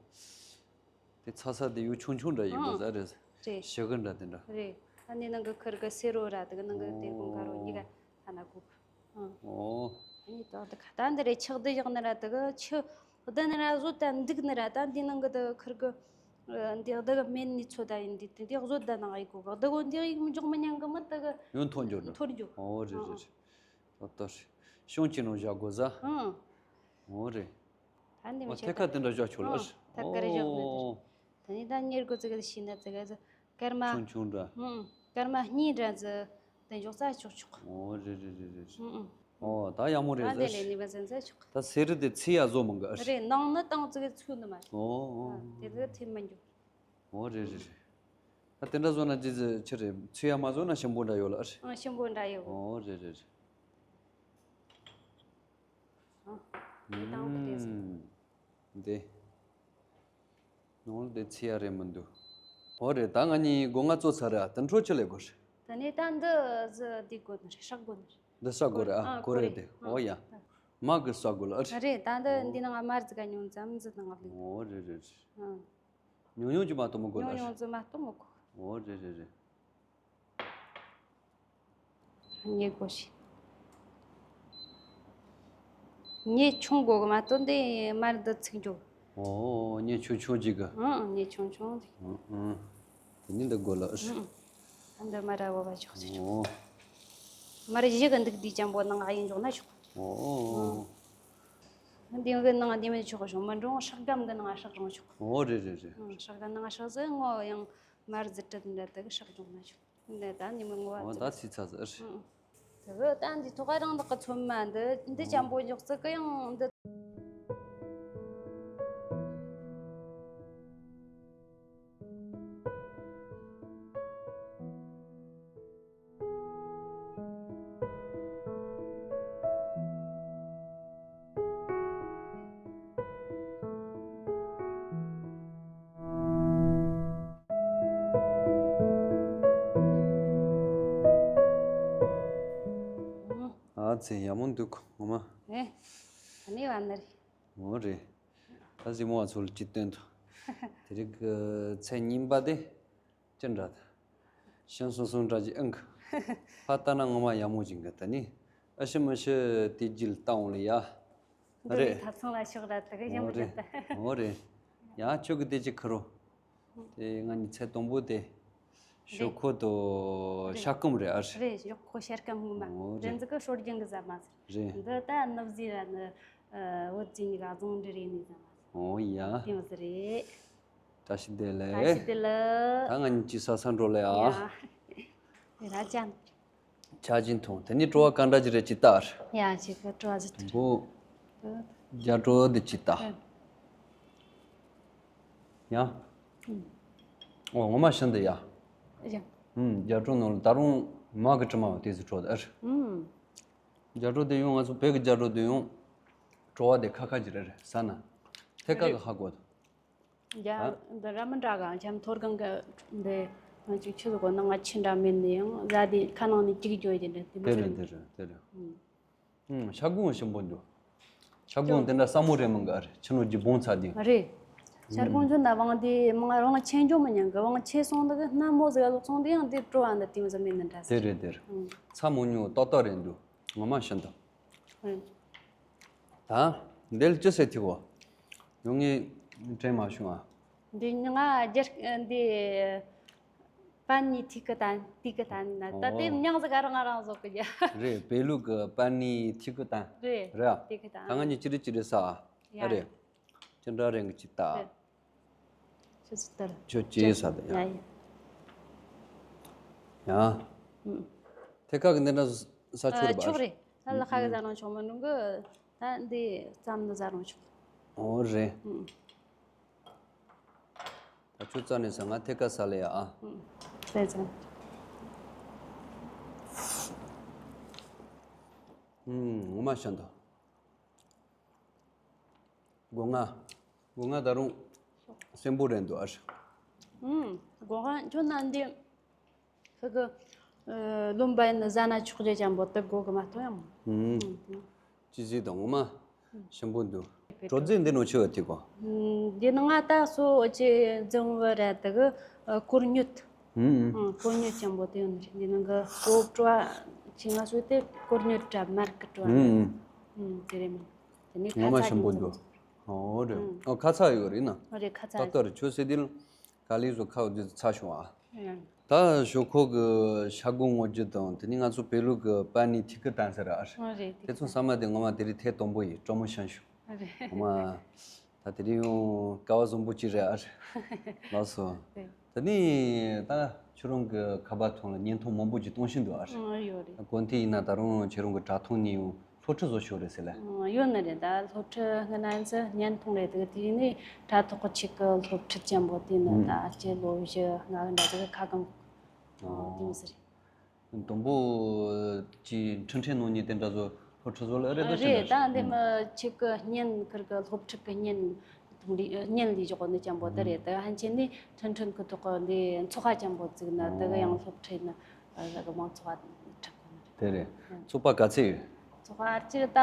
དེ་ཚ་ས་དེ་ཡུ་ཆུང་ཆུང་འདྲ་ཡིན་དགོས་ཨང་ཟ་རེད། རེད། ཞི་གི་འདྲ་དེ་འདྲ། རེད། ད་ནི་ནང་གི་ཁིར་གི་སེ་རོ་ར་དེ་གི་ནང་གི་དེར་གོང་ག་རོ་གཉིས་ཀ་ཐ་ན་གོ་གི་ཨང་། ཨོ། ཨ་ནི་ད་འདི་ཁ་ད་འདི་རེད། ཆག་འདི་བཞག་ནི་ར་དེ་གི་ཆུ་བདུན་ནི་ར་བཟོ་ད་འདུག་ནི་ར་ད་འདི་ནང་གི་དེ་ཁིར་གི་འདི་བདག་གི་མེད་ནི་ཚོ་ད་ཡིན་འདི་དེ་འདི་བཟོ་ད་ནང་ཡི་གོ་གི་བདག་གོ་འདི་ཡིག་མི་འཇོག་མི་ཉན་གི་མི་དེ་གི་ཡོན་ཐོར་འགྱོ་ནི། ཐོར་འགྱོ། ཨོ་རེད་རེད་རེད། ད་ལྟ་ཤོང་ཅི་ནང་བཞག་དགོས་ཟ། ཨང་། ཨོ་རེད། ད་འདི་མི་ཨོ་ཆེ་ཐད་ཀ་དེ་འདྲ་བཞག་ཆོག་ལ། ཨང་། ཐད་ཀ་རེ་བཞག་ནི་དེ། ཨོ། ད་ནི་ད་གཉེར་དགོས་ཙི་གི་ཤི་ན་ཙི་གི་ཟ། སྐར་མ། ཆུང་ཆུང་འདྲ། ཧུམ། སྐར་མ་གཉིས་འདྲ་ཟིག་དེ་འཇོག་ས་ཆོག་ཆོག་ཨོ་རེད་རེད་རེད་རེད། ཧུམ་ཧུམ། ཨོ་ད་ཡག་མོ་རེད་ད་དེ་ཟེར། ལས་ནི་མ་ཟིན་ཟེར་ཆོག་ད་སེ་རི་དེ་ཚི་ཡ་བཟོ་མང་གི་ཨ་རེད། རེད་ནང་ནི་བཏང་ཙི་གི་ཚུགས་ནི་མ་རེད། ཨོ་ཨོ། ཨ་དེ་ལ་ཐེབས་མ་འཇུག་ཨོ་རེད་རེད་རེད། ད་དེ་འདྲ་བཟོ་ན་ཅི་ཟེར་ཆི་རེད། ཚི་ཡ་མ་བཟོ་ན་ཞིམ་པོ་འདྲ་ཡོད་ལ་ཨ་རེད། ཨ་ཞིམ་པོ་འདྲ་ཡོད། ཨོ་རེད་རེད་རེད། ཨ་དེ་དང་པོ་དེ་ཟིན། ཨུམ། འདི། ནོར་འདི་ཚི་ཡ་རེད་མི་འདུག་ཨོ་རེད། ད་ང་གཉིས་སྒོ་ང་བཙོ་ཚར་ར་དེ་འཕྲོ་ཆི་ལས་དགོས་རེད། ད་ནི་ད་འདི་ཟི་འདི་དགོས་ནི་རེད། སྲེག་དགོས་ནི་རེད། འདི་སྲེག་དགོས་རེད། ཨ་ཨ་གོ་རེད་དེ། ཨ་ཨོ་ཡ། མ་གི་སྲེག་དགོས་ལ་ཨ་རེད། རེད་ད་འདི་འདི་ནང་ང་མར་ཟི་ག་ཉུང་ཙམ་ཟི་ནང་ལ། ཨོ་རེད་རེད་རེད། ཨ། ཉུང་ཉུང་ཅིག་མ་གཏོགས་མི་དགོས་ལ་ཉུང་རེད། ཉུང་ཙམ་མ་གཏོགས་མི་དགོས། ཨོ་རེད་རེད་རེད། མྱེ་དགོས་ཤིག་མྱེ་ཆུང་དགོས་གི་མ་གཏོགས་འདི་མར་འདི་ཚིག་འཇོག་ཨོ་མྱེ་ཆུང་ཆུང་ཅིག་གི་ཨང་ཨང་མྱེ་ཆུང་ཆུང་ཅིག་ཨང་ཨང་། དེ་ནི་འདི་དགོས་ལ་ཨང་། ཨང་། འདི་མར་ར་བོ་བ་ཆོག་ཟེར། ཨོ། མར་བཞི་གི་འདུག་དུས་ཅན་པོ་ནང་ཨ་ཡིན་འཇོག་ན་ཆོག་ཨོ། འདི་གི་ནང་འདི་མི་ཆོག་ཞོག་མི་འགྲོ་སྲེག་སྒམ་གི་ནང་སྲེག་རུང་ཆོག་ཨོ་རེད་རེད་རེད། ཨང་སྲེག་སྒམ་ནང་སྲེག་ཟེར་ངོ་ཡང་མར་ཟི་ཏྲི་འདྲ་དེ་གི་སྲེག་འཇོག་ན་ཆོག་འདི་ད་ཉི་མ་ངོ་བ་ཨོ་ད་ཚིག་ཚ་ཟེར། ཨང་། དེ་གི་ད་འདི་ཐོག་ཁ་རང་དག་གི་ཚོད་མ་འདི་འདི་ཅན་པོ་འཇོག་ཙི་གི་ཡང་འདི། ཨ་ཙི་ཡག་མོ་འདུག་ངོ་མ། ཨེ། ཨ་ནི་བ་ནི་རེད། འོ་རེད། ད་གཟིགས་མོ་བ་ཚོ་ལ་ཅི་སྟོན་དང་། དེ་རིང་གི་ཚེས་གཉིས་པ་དེ་ཅི་འདྲ་ད། ཤིང་སོང་སོང་འདྲ་ཅིག་ཨང་གི་ཕ་ལྟ་ན་ངོ་མ་ཡག་མོ་ཅིག་གི་ད་ནི་ཨ་ཤི་མ་ཤི་དེ་རྒྱུད་བཏང་འོང་ལ་ཡ། འདི་རེད། ནི་ཐབ་ཚང་ལ་ཤོག་ར་དེ་གི་ཡིན་མོ་རེད། འོ་རེད། ཡ་ཁྱོད་ཀྱི་དེ་ཅི་ཁུར་རོ། དེ་ང་གཉིས་ཚེ་དང་པོ་དེ། ཞོག་ཁོ་དོ་རེད། ཤ་སྐམ་རེད་ཨ་རེད། རེད་ཞོག་ཁོ་ཤ་སྐམ་ངོ་མ། འོ་རེད། རེད་འདི་གི་སྲོལ་རྒྱུན་གི་ཟ་མ་ཟེར། རེད། འདི་ད་ནུབ་ཟི་ར་ནི་བོད་ཟི་གཉིས་ཀ་རྫོང་འདི་རེད་ནི་ཟ་མ་ཟེར། འོ་ཡ། དེ་མ་ཟེར་རེད། བཀྲ་ཤིས་བདེ་ལེགས། བཀྲ་ཤིས་བདེ་ལེགས། ད་ང་གཉིས་ཀྱི་ས་ས་འགྲོ་ལེ་ཨ། ཡ། ར་ཅན། ཆ་ཅིན་ཐུང་དེ་ནི་བྲོ་བ་ག་འདྲ་ཅིག་རེད་ཅིག་ལྟ་ཨར། ཡ་ཅིག་གི་བྲོ་བ་ཟིག་ཐུང་། འགོ་རྒྱ་བྲོ་འདི་ཅིག་ལྟ། ཡ། ཨོ་ངོ་མ་ཤིན་ཏུ་ཡ། ཡ། ཨུམ་རྒྱ་བྲོ་ནོར་ད་རུང་མ་གི་དྲི་མ་བ་དེ་ཟིག་བྲོ་ཨར། ཨུམ། རྒྱ་བྲོ་དེ་ཡང་ང་ཚོ་བོད་ཀྱི་རྒྱ་བྲོ་དེ་ཡང་བྲོ་བ་དེ་ཁ་ཁ་ཅིག་རེད་རེད་ཟ་ན། ཐད་ཀ་གི་ཧ་གོ་ད། ཡ། འདི་ར་མི་འདྲ་ག་འཆམ་ཐོར་གང་གི་འདི་ང་ཅིག་ཆུ་ཟོ་གོ་ན་ང་ཆི་འདྲ་མེད་ནི་ཡང་ཟ་དེ་ཁ་ནང་ནས་ཅིག་འཇོག་རྒྱུ་འདྲ་དེ་མི་དེ་རེད་ཟེར། དེ་རེད་དེ་རེད། ཨུམ། ཤ་སྒོང་ཞིམ་པོ་འདུག་ཤ་སྒོང་དེ་འདྲ་ས་མོ་རེད་མིན་ག་རེད་ཆུ་ནོར་གྱི་བོང་ཚ་དེ། རེད། ཤ་སྒོང་ཆུ་ན་བང་དེ་མང་རང་ཆེ་འཇོག་མི་ཉན་གི་བང་ཆེ་སོང་འདི་གི་སྣ་མོ་ཟིག་ལོག་སོང་དེ་ཡང་དེ་བྲོ་བ་འདི་དེ་མི་ཟ་མེད་ནི་འདྲ་དེ་ཟེར། རེད་དེ་རེད། ཨུམ། ཚ་མོ་ཉུང་ཏོག་ཏོག་རེད་འདུག་ངོ་མ་ཤིན་ཏུ། ཨུམ། ད་འདིར་ཅི་ཟེར་ཐིག་གོ་ཡོང་ངས་དྲན་མ་བྱུང་ཨ། འདི་ང་རྒྱལ་འདི་པན་ནི་ཐིག་གི་ཏན་ཏིག་གི་ཏན་ན་ད་དེ་ཨོ། མྱང་ཟིག་ག་རང་ང་རང་བཟོ་གི་རྒྱ། རེད་བེ་ལུག་གི་པན་ནི་ཐིག་གི་ཏན། རེད། རེད་ཨ། ཏིག་གི་ཏན། ད་ང་གཉིས་ཅི་རིགས་ཅི་རིགས་ས་ཨ། ཡ། རེད། ཅི་འདྲ་རེད་གི་ཅི་ལྟ། རེད། ཁྱོད་ཚོ་ལྟར། ཁྱོད་ཅི་ས་དང་ཡ། ཡ་ཡ། ཡ། ཨུམ། ཐད་ཀ་གི་འདི་འདྲ་ས་ཆོག་རེད་པ། ཆོག་རེད། ད་ལ་ཁ་གི་ཟ་རང་ཆོག་མི་འགྲོ་གི་ད་འདི་ཙམ་ནི་ཟ་རང་ཆོག་ཨོ་རེད། ཨུམ། ད་ཁྱོད་རྩ་ནས་ཟ་ང་ཐད་ཀ་ས་ལ་ཡ་ཨ། ཨུམ། ཟ་ཟ། ཨུམ་ངོ་མ་ཤིན་ཏུ། སྒོ་ང་། སྒོ་ང་ད་རུང་སེམས་པོ་རེད་འདུག་ཨ་ཧྲི། ཨུམ། སྒོ་ང་ཁྱོད་ན་འདི་ཁི་གི་ལོན་པ་ཡིན་ན་ཟ་ན་ཆོག་རྒྱུ་ཅན་པོ་དེ་སྒོ་གི་མ་གཏོགས་ཡང་མ། ཨུམ། ཅི་ཟིག་དང་ངོ་མ་ཞིམ་པོ་འདུག་བྲོ་རྫས་འདི་ནོ་ཆེ་བ་ཐིག་གོ་འདི་ནི་ང་ད་སོ་ཅི་འཛོམས་བ་ར་དེ་གི་ཨ་ཀོར་ཉོད། ཨུམ། ཨུམ། ཀོར་ཉོད་ཅན་པོ་དེ་ཡོད་ནི་རེད། འདི་ནང་གི་སོ་བྲོ་ཆེ་ང་སོ་དེ་ཀོར་ཉོད་དྲ་མར་གི་བྲོ་ཨུམ། ཨུམ། དེ་རེད་མིན། དེ་ནི་ངོ་མ་ཁ་ཚ་ཞིམ་པོ་ཉོ་འདུག་ཨོ་རེད། ཨུམ། ཨོ་ཁ་ཚ་ཡོད་རེད་ན། ཨོ་རེད་ཁ་ཚ་ཏག་ཏག་རེད། ཆོས་སེ་དེ་ལ་ག་ལི་བཟོ་ཁ་བཟོ་ཚ་བྱུང་ཨ། ཨུམ། ད་ཞོ་ཁོག་གི་ཤ་སྒོ་ངོ་རྒྱུ་དང་དེ་ནི་ང་ཚོ་བོད་ལུགས་ཀྱི་པ་ནི་ཐི་ཀི་ཏན་ཟེར་ཨ། ཨོ་རེད་དེ་ཚོ་ས་མ་དེ་ངོ་མ་དེ་རིགས་ཐད་དོན་པོ་ཡིན། སྤྲོ་མོ་ཤན་ཞུ། ཨོ་རེད། ངོ་མ། ད་དེ་རིང་ཡང་སྐལ་བ་བཟང་པོ་ཅིག་རེད་ཨ། ལགས་སོ། དེ་ནི་ད་ཁྱོད་རང་གི་ཁ་པར་ཐོག་ལ་བརྙན་ཐུང་མང་པོ་ཅིག་གཏོང་བཞིན་འདུག་ཨ། ཨང་ཡོད་རེད། ད་གོ་ཐོས་ཡིན་ན་ད་རུང་ཁྱོད་རང་གི་དྲ་ཐོག་ནས་ཡང་སློབ་ཁྲིད་བཟོ་ཤོག་རེད་ཟེར་ལ། ཨང་ཡོད་ནི་རེད། ད་སློབ་ཁྲིད་སྔ་ན་ཚོ་བརྙན་ཐུང་རེད། དེ་དེ་ནི་དྲ་ཐོག་གི་ཆེད་ཀྱི་སློབ་ཁྲིད་ཅན་པོ་དེ་ནི་ད་ཨ་ཅེ་ལོ་བཞི་ལྔ་གི་འདྲ་ཟིག་ཁ་གང་དེ་མི་ཟེར། དུམ་བུ་ཅིག་འཕྲིན་ཕྲན་ནང་ཉིད་དེ་འདྲ་བཟོ་སློབ་ཁྲིད་བཟོ་ལ་རེད་དོ་ཅི་རེད། འདྲ་ད་འདི་མི་ཆེད་ཀྱི་བརྙན་ཁིར་གི་སློབ་ཁྲིད་ཀྱི་བརྙན་དུང་རི་བརྙན་ལས་བཞག་ནི་ཅན་པོ་དེ་རེད། དེ་ཧན་ཆེན་ནི་འཕྲིན་ཕྲན་གི་ཐོག་གི་འདི་ཚོགས་པ་ཅན་པོ་བཙུགས་ན་དེ་གི་ཡང་སློབ་ཁྲིད་ནི་གི་མང་ཚོགས་ཁྲིད་གི་ནི་རེད། དེ་རེད། ཚོགས་པ་ག་ཚད་ཡོད། ཚོགས་པ་ཨར་ཅི་ད་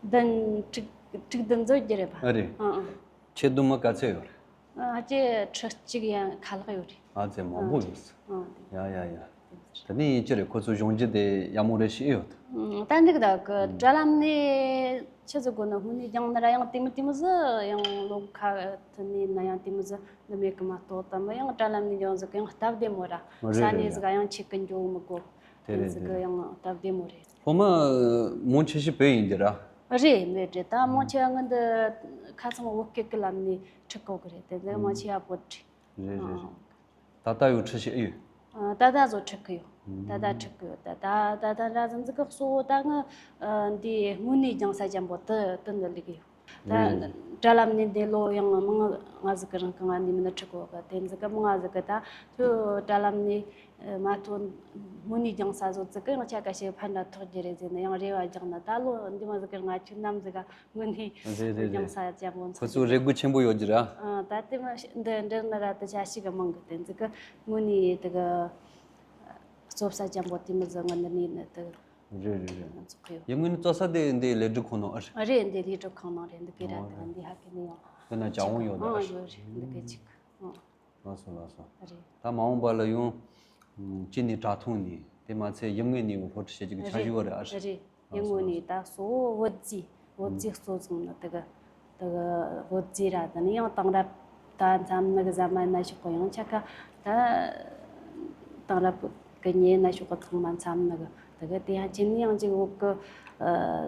བདུན་དྲུག་དྲུག་བདུན་ཚོད་ཀྱི་རེད་པ། ཨ་རེད། ཨང་ཨང་། ཆེད་དུ་མི་ག་ཚད་ཡོད་རེད། ཨ་ཅེ་ཁྲི་གཅིག་ཡང་ཁ་ལག་ཡོད་རེད། ཨ་ཙེ་མང་པོ་ཡོད། ཨ་ཡ་ཡ་ཡ། དེ་ནི་ཅི་རེད། ཁོ་ཚོ་གཞུང་རྒྱུ་དེ་ཡག་མོ་རེད་ཤེས་ཡོད། ད་འགྲིག་ད་གི་དྲ་ལམ་ནས་ཆི་ཟིག་དགོས་ན་ཧུ་ནས་སྦྱང་ན་ར་ཡང་དེ་མི་དེ་མི་ཟི་ཡང་ལོ་ཁ་ཐུ་ནས་ན་ཡང་དེ་མི་ཟི་འདི་མེད་གི་མ་གཏོགས་ད་མི་ཡང་དྲ་ལམ་ནས་སྦྱང་ཟིག་གི་ཡང་སྟབས་བདེ་མོ་ར། ས་གནས་ཟིག་ཡང་ཆེད་གི་འགྱོ་མི་དགོས། དེ་རེད་དེ་ཟིག་གི་ཡང་སྟབས་བདེ་མོ་རེད། སློབ་མ་མང་ཆེ་ཤོས་བོད་ཡིན་གྱི་ར། རེད་མེད་རེད། ད་མང་ཆེ་བ་ངི་འདི་ཁ་ཚང་བོད་སྐད་ཀྱི་ལམ་ནས་ཁྲིད་གོ་གི་རེད། དེ་འདི་མང་ཆེ་བ་བོད་ཁྲིད། རེད་རེད་རེད། ད་ལྟ་ཡོད་ཁྲིད་ཤེས་ཨེ་ཡོད། ད་ལྟ་བཟོ་ཁྲིད་གི་ཡོད། ད་ལྟ་ཁྲིད་གི་ཡོད། ད་ད་ད་ད་ར་ཟིན་ཟིག་གི་གཙོ་བོ་ད་ངི་འདི་དངོས་གནས་སྦྱང་ས་ཅན་པོ་དུ་དུ་འདི་ལི་གི་ཡོད། ད་དྲ་ལམ་ནས་འདི་ལོ་ཡང་མང་ང་ཟིག་གི་རང་གི་ང་འདི་མི་ནི་ཁྲིད་གོ་གི་དེ་ཟིག་གི་མང་ང་ཟིག་གི་ད་ཁྱོད་དྲ་ལམ་ནས་མ་ཐོན་དངོས་གནས་སྦྱང་ས་བཟོ་ཟིག་གི་ཡང་ཆ་ཀ་ཞིག་ཕན་འདྲ་ཐོགས་རྒྱུ་རེད་ཟེར་ནས་ཡང་རེ་བ་རྒྱག་ན་ད་ལོ་འདི་མ་ཟིག་གི་ང་ཁྱོད་ནམ་ཟིག་ག་དངོས་གནས་རེད་རེད་རེད། སྦྱང་ས་ཅན་པོ་ཁོ་ཚོ་རེ་སྒུག་ཆེན་པོ་ཡོད་ཀྱི་ར། ཨ་ད་དེ་མ་འདི་འདྲི་ན་ར་དེ་ཆ་ཞིག་གི་མང་གི་དེ་ཟིག་གི་དངོས་གནས་དེ་གི་གཙོ་ས་ཅན་པོ་དེ་མི་ཟིག་ང་འདི་ནས་ནི་དེ་རེད་རེད་རེད། ཚོགས་ཡོད། ཡིན་ངོས་ནི་རྩོད་ས་དེ་འདི་ལས་སྒྲུབ་ཁང་ནང་ཨ་རེད། ཨ་རེད་འདི་ལས་སྒྲུབ་ཁང་ནང་རེད། འདི་གི་ར་དེ་འདི་ཧ་གི་ནི་ཡང་དེ་ན་ཅ་དབང་ཡོད་ད་ཨ་ཡོད་རེད། འདི་གི་ཅིག་ཨ། ལགས་སོ་ལགས་སོ། རེད། ད་མ་འོངས་པ་ལ་ཡང་། ཅི་ནས་དྲ་ཐོག་ནས་དེ་མ་ཚད་ཡུལ་དངོས་ནས་སློབ་ཁྲིད་བྱེད་ཀྱི་འཆར་གཞི་ཡོད་རེད་ཨ། རེད། ཡུལ་དངོས་ནས་ད་གཙོ་བོ་བོད་རྩིས་བོད་རྩིས་གཙོ་བཟུང་ནི་དེ་གི་དེ་གི་བོད་རྩིས་ར་དེ་ནི་ཡང་དེང་རབས་ད་འཚམ་ནི་གི་ཟ་མ་ན་ཤོག་གི་ཡང་ཆ་ཀ་ད་དེང་རབས་གི་ཉེ་ན་ཤོག་གི་ཚང་མ་འཚམ་ནི་གི་དེ་གི་དེ་ཡང་ཅི་ནས་ཡང་ཅིག་བོད་གི་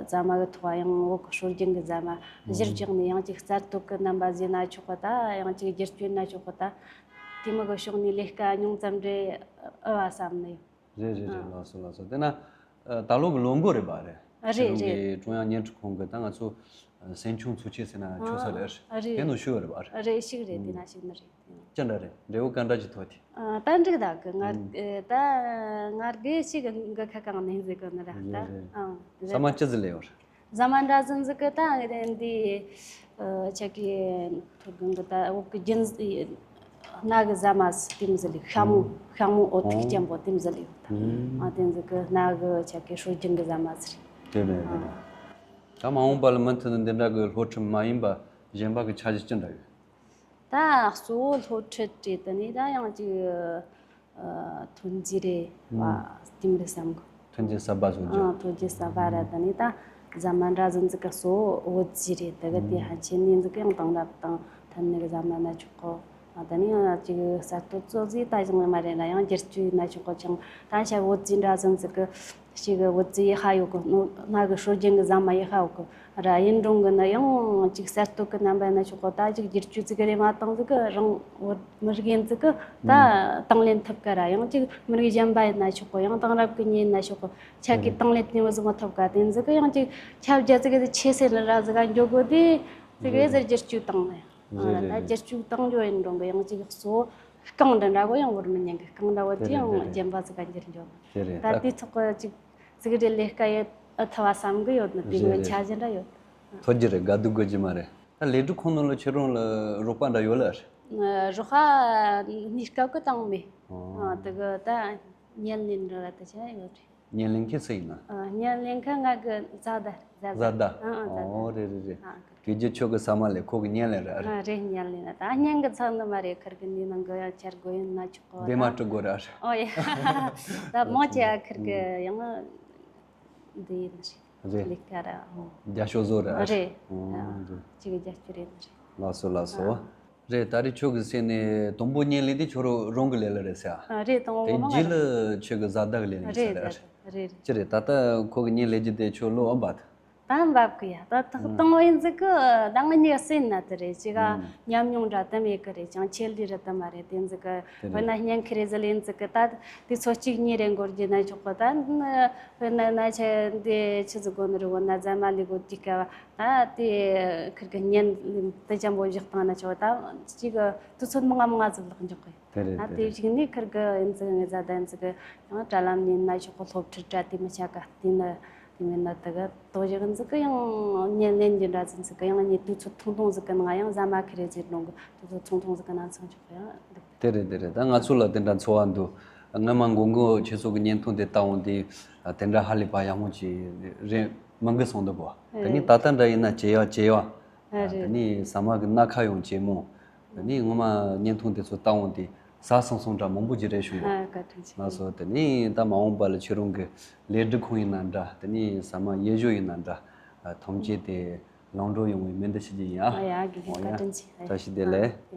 ཟ་མ་གི་ཐོག་ཡང་བོད་གི་སྲོལ་རྒྱུན་གི་ཟ་མ་གཞིར་བཞག་ནས་ཡང་ཅིག་གསར་གཏོད་གི་རྣམ་པ་ཟེར་ན་ཆོག་གི་ད་ཡང་ཅིག་བསྒྱུར་བཅོས་ན་ཆོག་གི་ད་དེ་མི་གི་ཕྱོགས་ནས་ལས་ཀ་ཉུང་ཙམ་རེ་ཨེ་བ་བསམ་ནི་ཡོད། རེད་རེད་རེད། ཨ། ལགས་སོ་ལགས་སོ། དེ་ན་ཨ་ད་ལོ་གི་ལོ་འགོ་རེད་པ། རེད། ཨ། རེད་ཁྱེད་རང་རེད། གི་ཀྲུང་དབྱང་བརྙན་འཕྲིན་ཁང་གི་ད་ང་ཚོ་ཨ་སེམས་ཆུང་ཚོགས་ཆེན་ཟེར་ན་ཆོག་ས་རེད། ཨ། རེད། དེ་ནང་ཞུགས་ཡོད་རེད་པ། རེད། ཞུགས་རེད། དེ་ན་ཞུགས་ནི་རེད། ཅི་འདྲ་རེད། འབྲས་བུ་ག་འདྲ་ཅིག་ཐོབ་དེ། ཨ། ད་འགྲིག་ད་གི་ང་ཨ་ད་ང་དགེ་ཞིག་གི་ཁ་གང་ནས་ཟེར་གི་ནི་ར་ད། རེད་རེད། ཨ། ཟ་མ་ཅི་ཟིག་ལས་ཡོད་རེད། ཟ་མ་འདྲ་ཟིག་ཟིག་གི་ད་འདི་ཨ་ཆ་གི་ཐུར་གང་གི་ད་འོག་གི་རྒྱུན་སྣ་གི་ཟ་མ་ཟིག་དེ་མོ་ཟིག་ལས། ཤ་མོ་ཤ་མོ་འོ་ཐུག་ཅན་པོ་དེ་མོ་ཟིག་ལས་ཡོད་ད། ཨ། དེ་ཟིག་གི་སྣ་གི་ཆ་གི་སྲོལ་རྒྱུན་གི་ཟ་མ་ཟིག་རེད། དེ་རེད་དེ་རེད། ད་མ་འོངས་པ་ལ་མུ་མཐུད་ནས་འདི་འདྲ་གི་སློབ་ཁྲིད་མ་ཡིན་པ་གཞན་པ་གི་འཆར་གཞི་ཅི་འདྲ་ཡོད། ད་གཙོ་བོ་སློབ་ཁྲིད་བྲིས་དུ་ནས་ད་ཡང་ཅིག་ཨ་ཐོན་རྫས་རེད་པ། ཨ། དེ་མོ་རེད་བསམ་གི། ཐོན་རྫས་གསར་པ་བཟོ་རྒྱུ། ཨ། ཐོན་རྫས་གསར་པ་ར་དུ་ནས་ད་ཟ་མ་འདྲ་ཟིག་ཟིག་གི་གཙོ་བོ་བོད་རྫས་རེད། དེ་གི་དེ་ཨ་ཧན་ཆེན་ནས་ཟིག་གི་ཡང་དེང་རབས་དང་ཐོན་ནས་གི་ཟ་མ་ན་ཆོག་གོ། ཨ། ད་ནི་ཡང་ཅིག་གསར་གཏོད་བཟོ་རྫས་ད་ཅང་མ་རེད་ན་ཡང་བསྒྱུར་བཅོས་ན་ཆོག་གོ། ཅང་ད་ཤ་བོད་རྫས་འདྲ་ཟིག་ཟིག་གི་ཞིག་གི་བོད་རྫས་ཡི་ཧ་ཡོད་གི། སྣ་གི་སྲོལ་རྒྱུན་གི་ཟ་མ་ཡི་ཧ་ཡོད་གི་ར། ཡིན་རུང་གི་ནི་ཡང་ཅིག་གསར་གཏོད་གི་རྣམ་པ་ན་ཆོག་གོ། ད་ཅིག་བསྒྱུར་བཅོས་ཅིག་རེ་མ་བཏང་ཟིག་གི་རང་བོད་མི་རིགས་ཡིན་ཟིག་གི་ད་ཨ་དང་ལེན་ཐུབ་གི་ར། ཡང་ཅིག་མི་རིགས་གཞན་པ་ཡིན་ན་ཆོག་གོ། ཡང་དེང་རབས་གི་མྱི་ཡིན་ན་ཆོག་གོ། ཆ་གི་དེ་རེད། དང་ལེན་དེ་མོ་ཟིག་མ་ཐུབ་ག། དེ་ཟིག་གི་ཡང་ཅིག་ཁྱབ་རྒྱ་ཟིག་གི་ཆེ་སེ་ནི་ར་ཟིག་ག་འཇོག་གོ་དེ་ཟིག་གི་རེད་ཟེར་རེད། བསྒྱུར་བཅོས་བཏང་ནས། ཨ། རེད་རེད་ད་རེད། བསྒྱུར་བཅོས་བཏང་རྒྱུ་ཡིན་རུང་གི་ཡང་ཅིག་གཙོ་བོ་རྐང་འདྲ་འདྲ་གོ། ཡང་བོད་མི་ཉན་གི་རྐང་འདྲ་བོ་དེ་དེ་རེད་ཡང་དེ་རེད། རྒྱན་པ་ཟིག་ག་འགྱུར་འགྱོ་ནི། དེ་རེད། ད་ད་དེ་ཐོག་གི་ཅིག་ཅིག་རེ་ལས་ཀ་ཡེ་ཨ་ཐུབ་བ་བསམ་གི་ཡོད་ནི། དེ་རེད་མོ་རེད། འཆར་གཞི་འདྲ་ཡོད། ཐོབ་རྒྱུ་རེད། དགའ་སྡུག་དགོས་རྒྱུ་མ་རེད། ད་ལས་སྒྲུབ་ཁང་ནང་ལ་ཁྱེད་རང་ལ་རོགས་པ་འདྲ་ཡོད་ལ། ཨ། རོགས་པ་གནས་སྐབས་གི་བཏང་མེད། ཨོ། ཨ། དེ་གི་ད་བརྙན་ལེན་འདྲ་བ་དེ་ཆ་ཡོད་རེད། བརྙན་ལེན་མཁན་སུ་ཡིན་ན། ཨ། བརྙན་ལེན་མཁན་ང་གི་བཟའ་ཟླ། བཟའ་ཟླ། བཟའ་ཟླ། ཨ། ཨ། བཟའ་ཟླ། ཨོ། རེད་རེད་རེད། ཨ། གི་གེ་ཇི་ཆོ་གི་ས་མ་ལས་ཁོ་གི་བརྙན་ལེན་རེད། ཨ། རེད། བརྙན་ལེན་ན་ད་བརྙན་གི་ཚང་ནི་མ་རེད། ཁིར་གི་འདི་ནང་གི་ཡང་འཆར་སྒོ་ཡིན་ན་ཆོག་གོ། དེ་མ་ད་སྤྲི་དགོས་ར། ཨོ་ཡ། ད་མང་ཆེ་ཨ་ཁིར་གི་ཨུ་ཡང་འདི་ཡིན་རེད། རེད། ལས་ཀ་ར། ཨོ། རྒྱ་ཤོག་བཟོ་ར། རེད། ཨོ། ཨ། རེད། ཅིག་རྒྱ་ཤོག་རེད་རེད། ལགས་སོ་ལགས་སོ། ཨ། རེད། ད་རེས་ཁྱོད་ཀྱི་སེམས་ནས་དང་པོ་བརྙན་ལེན་དེ་ཁྱོད་རང་གི་ལས་ལ་རེད་ཟེར་ཨ། ཨ། རེད། དང་པོ་དེ་མ་རྒྱུད་རེད། ལ་ཁྱོད་ཀྱི་བཟའ་ཟླ་གི་ལས་ལ་རེད་ཟེར་རེད། རེད་རེད། ཅི་རེད། ད་ལྟ་ཁོ་གི་བརྙན་ལེན་རྒྱུ་དེ་ཁྱོད་བློ་འབབ་འབབ། ད་འབབ་གི་ཡ། ད་ཐག་ཨང་། དང་པོ་ཡིན་ཟིག་གི་ད་ང་གཉིས་སེམས་ན་དེ་རེད། ཅིག་ག་ཨང་། ཉམས་མྱོང་འདྲ་དེ་མེད་གི་རེད། ཅང་ཆེད་ལས་རེད་དེ་མ་རེད། དེ་ཟིག་གི་དེ་དཔེར་ན་རེད། བརྙན་ཁི་རེ་ཟི་ལེན་ཟིག་གི་ད་དེ་ཚོ་གཅིག་གཉིས་རེ་འགོར་རྒྱུ་ན་ཆོག་གི། ད་དཔེར་ན་ན་ཆེ་འདི་ཆི་ཟིག་དགོ་ནི་རེད། འོ་ན་ཟ་མ་ལས་དགོ་དུས་སྐབས། ད་དེ་ཁིར་གི་བརྙན་དེ་ཅན་པོ་བཞག་བཏང་ན་ཆོག་ད་ཅིག་དུས་ཚོད་མང་ང་མང་ང་ཟིག་ལྷག་འཇོག་གི། དེ་རེད། ད་དེ་དེ་རེད། གཞུག་ནས་ཁིར་གི་ཨིན་ཟིག་ངེ་ཟ་ད་ཨིན་ཟིག་གི་ཡང་དྲ་ལམ་ནས་ན་ཆོག་གི། སློབ་ཁྲིད་དྲ་དེ་མི་ཆ་ག་དེ་ནི་དེ་མིན་ན་དེ་གི་དོ་བཞག་ཨིན་ཟིག་གི་ཡང་བརྙན་ལེན་རྒྱུ་འདྲ་ཟིག་ཟིག་གི་ཡང་ནི་དུས་ཚོད་ཐུང་ཐུང་ཟིག་གི་ནང་ཡང་ཟ་མ་ཁི་རེ་ཟིག་འགྲོ་གི། དུས་ཚོད་ཐུང་ཐུང་ཟིག་གི་ནང་ཚང་ཆོག་གི་ཡང་འདུག་དེ་རེད་དེ་རེད། ད་ང་ཚོ་ལ་དེ་འདྲ་འཚོ་བ་འདུག་སྔ་མ་མགོ་མགོ་ཁྱེད་ཚོ་གི་བརྙན་ཐུང་དེ་ལྟ་འོང་དུས་དེ་འདྲ་ཧ་ལས་པ་ཡག་མོ་ཅིག་རེད་མི་འགི་སོང་འདུག་གོ། དེ་ནི་ཨེ། ད་ལྟ་འདྲ་ཡིན་ན་ཇེ་ཡག་ཇེ་ཡག་ཨ་དེ་རེད། ནི་ཟ་མ་གི་སྣ་ཁ་ཡང་ཇེ་མང་། དེ་ནི་སྔོན་མ་བརྙན་ཐུང་དེ་ཚོ་ལྟ་འོང་དུས་ཟ་སོང་སོང་འདྲ་མང་པོ་ཅིག་རེད་བྱུང་གོ། ཨ་བཀའ་དྲིན་ཆེ། ལགས་སོ། དེ་ནི་ད་མ་འོངས་པ་ལ་ཁྱེད་རང་གི་ལས་སྒྲུབ་ཁང་ཡིན་ན་འདྲ། དེ་ནི་ཟ་མ་ཡེ་ཞོ་ཡིན་ན་འདྲ། ཐམས་ཅད་དེ་ལམ་འགྲོ་ཡོང་བའི་སྨོན་འདུན་ཞུ་རྒྱུ་ཡིན་ཨ། ཨ་ཡ་དགེ་རྒན་བཀའ་དྲིན་ཆེ། བཀྲ་ཤིས་བདེ་ལེགས།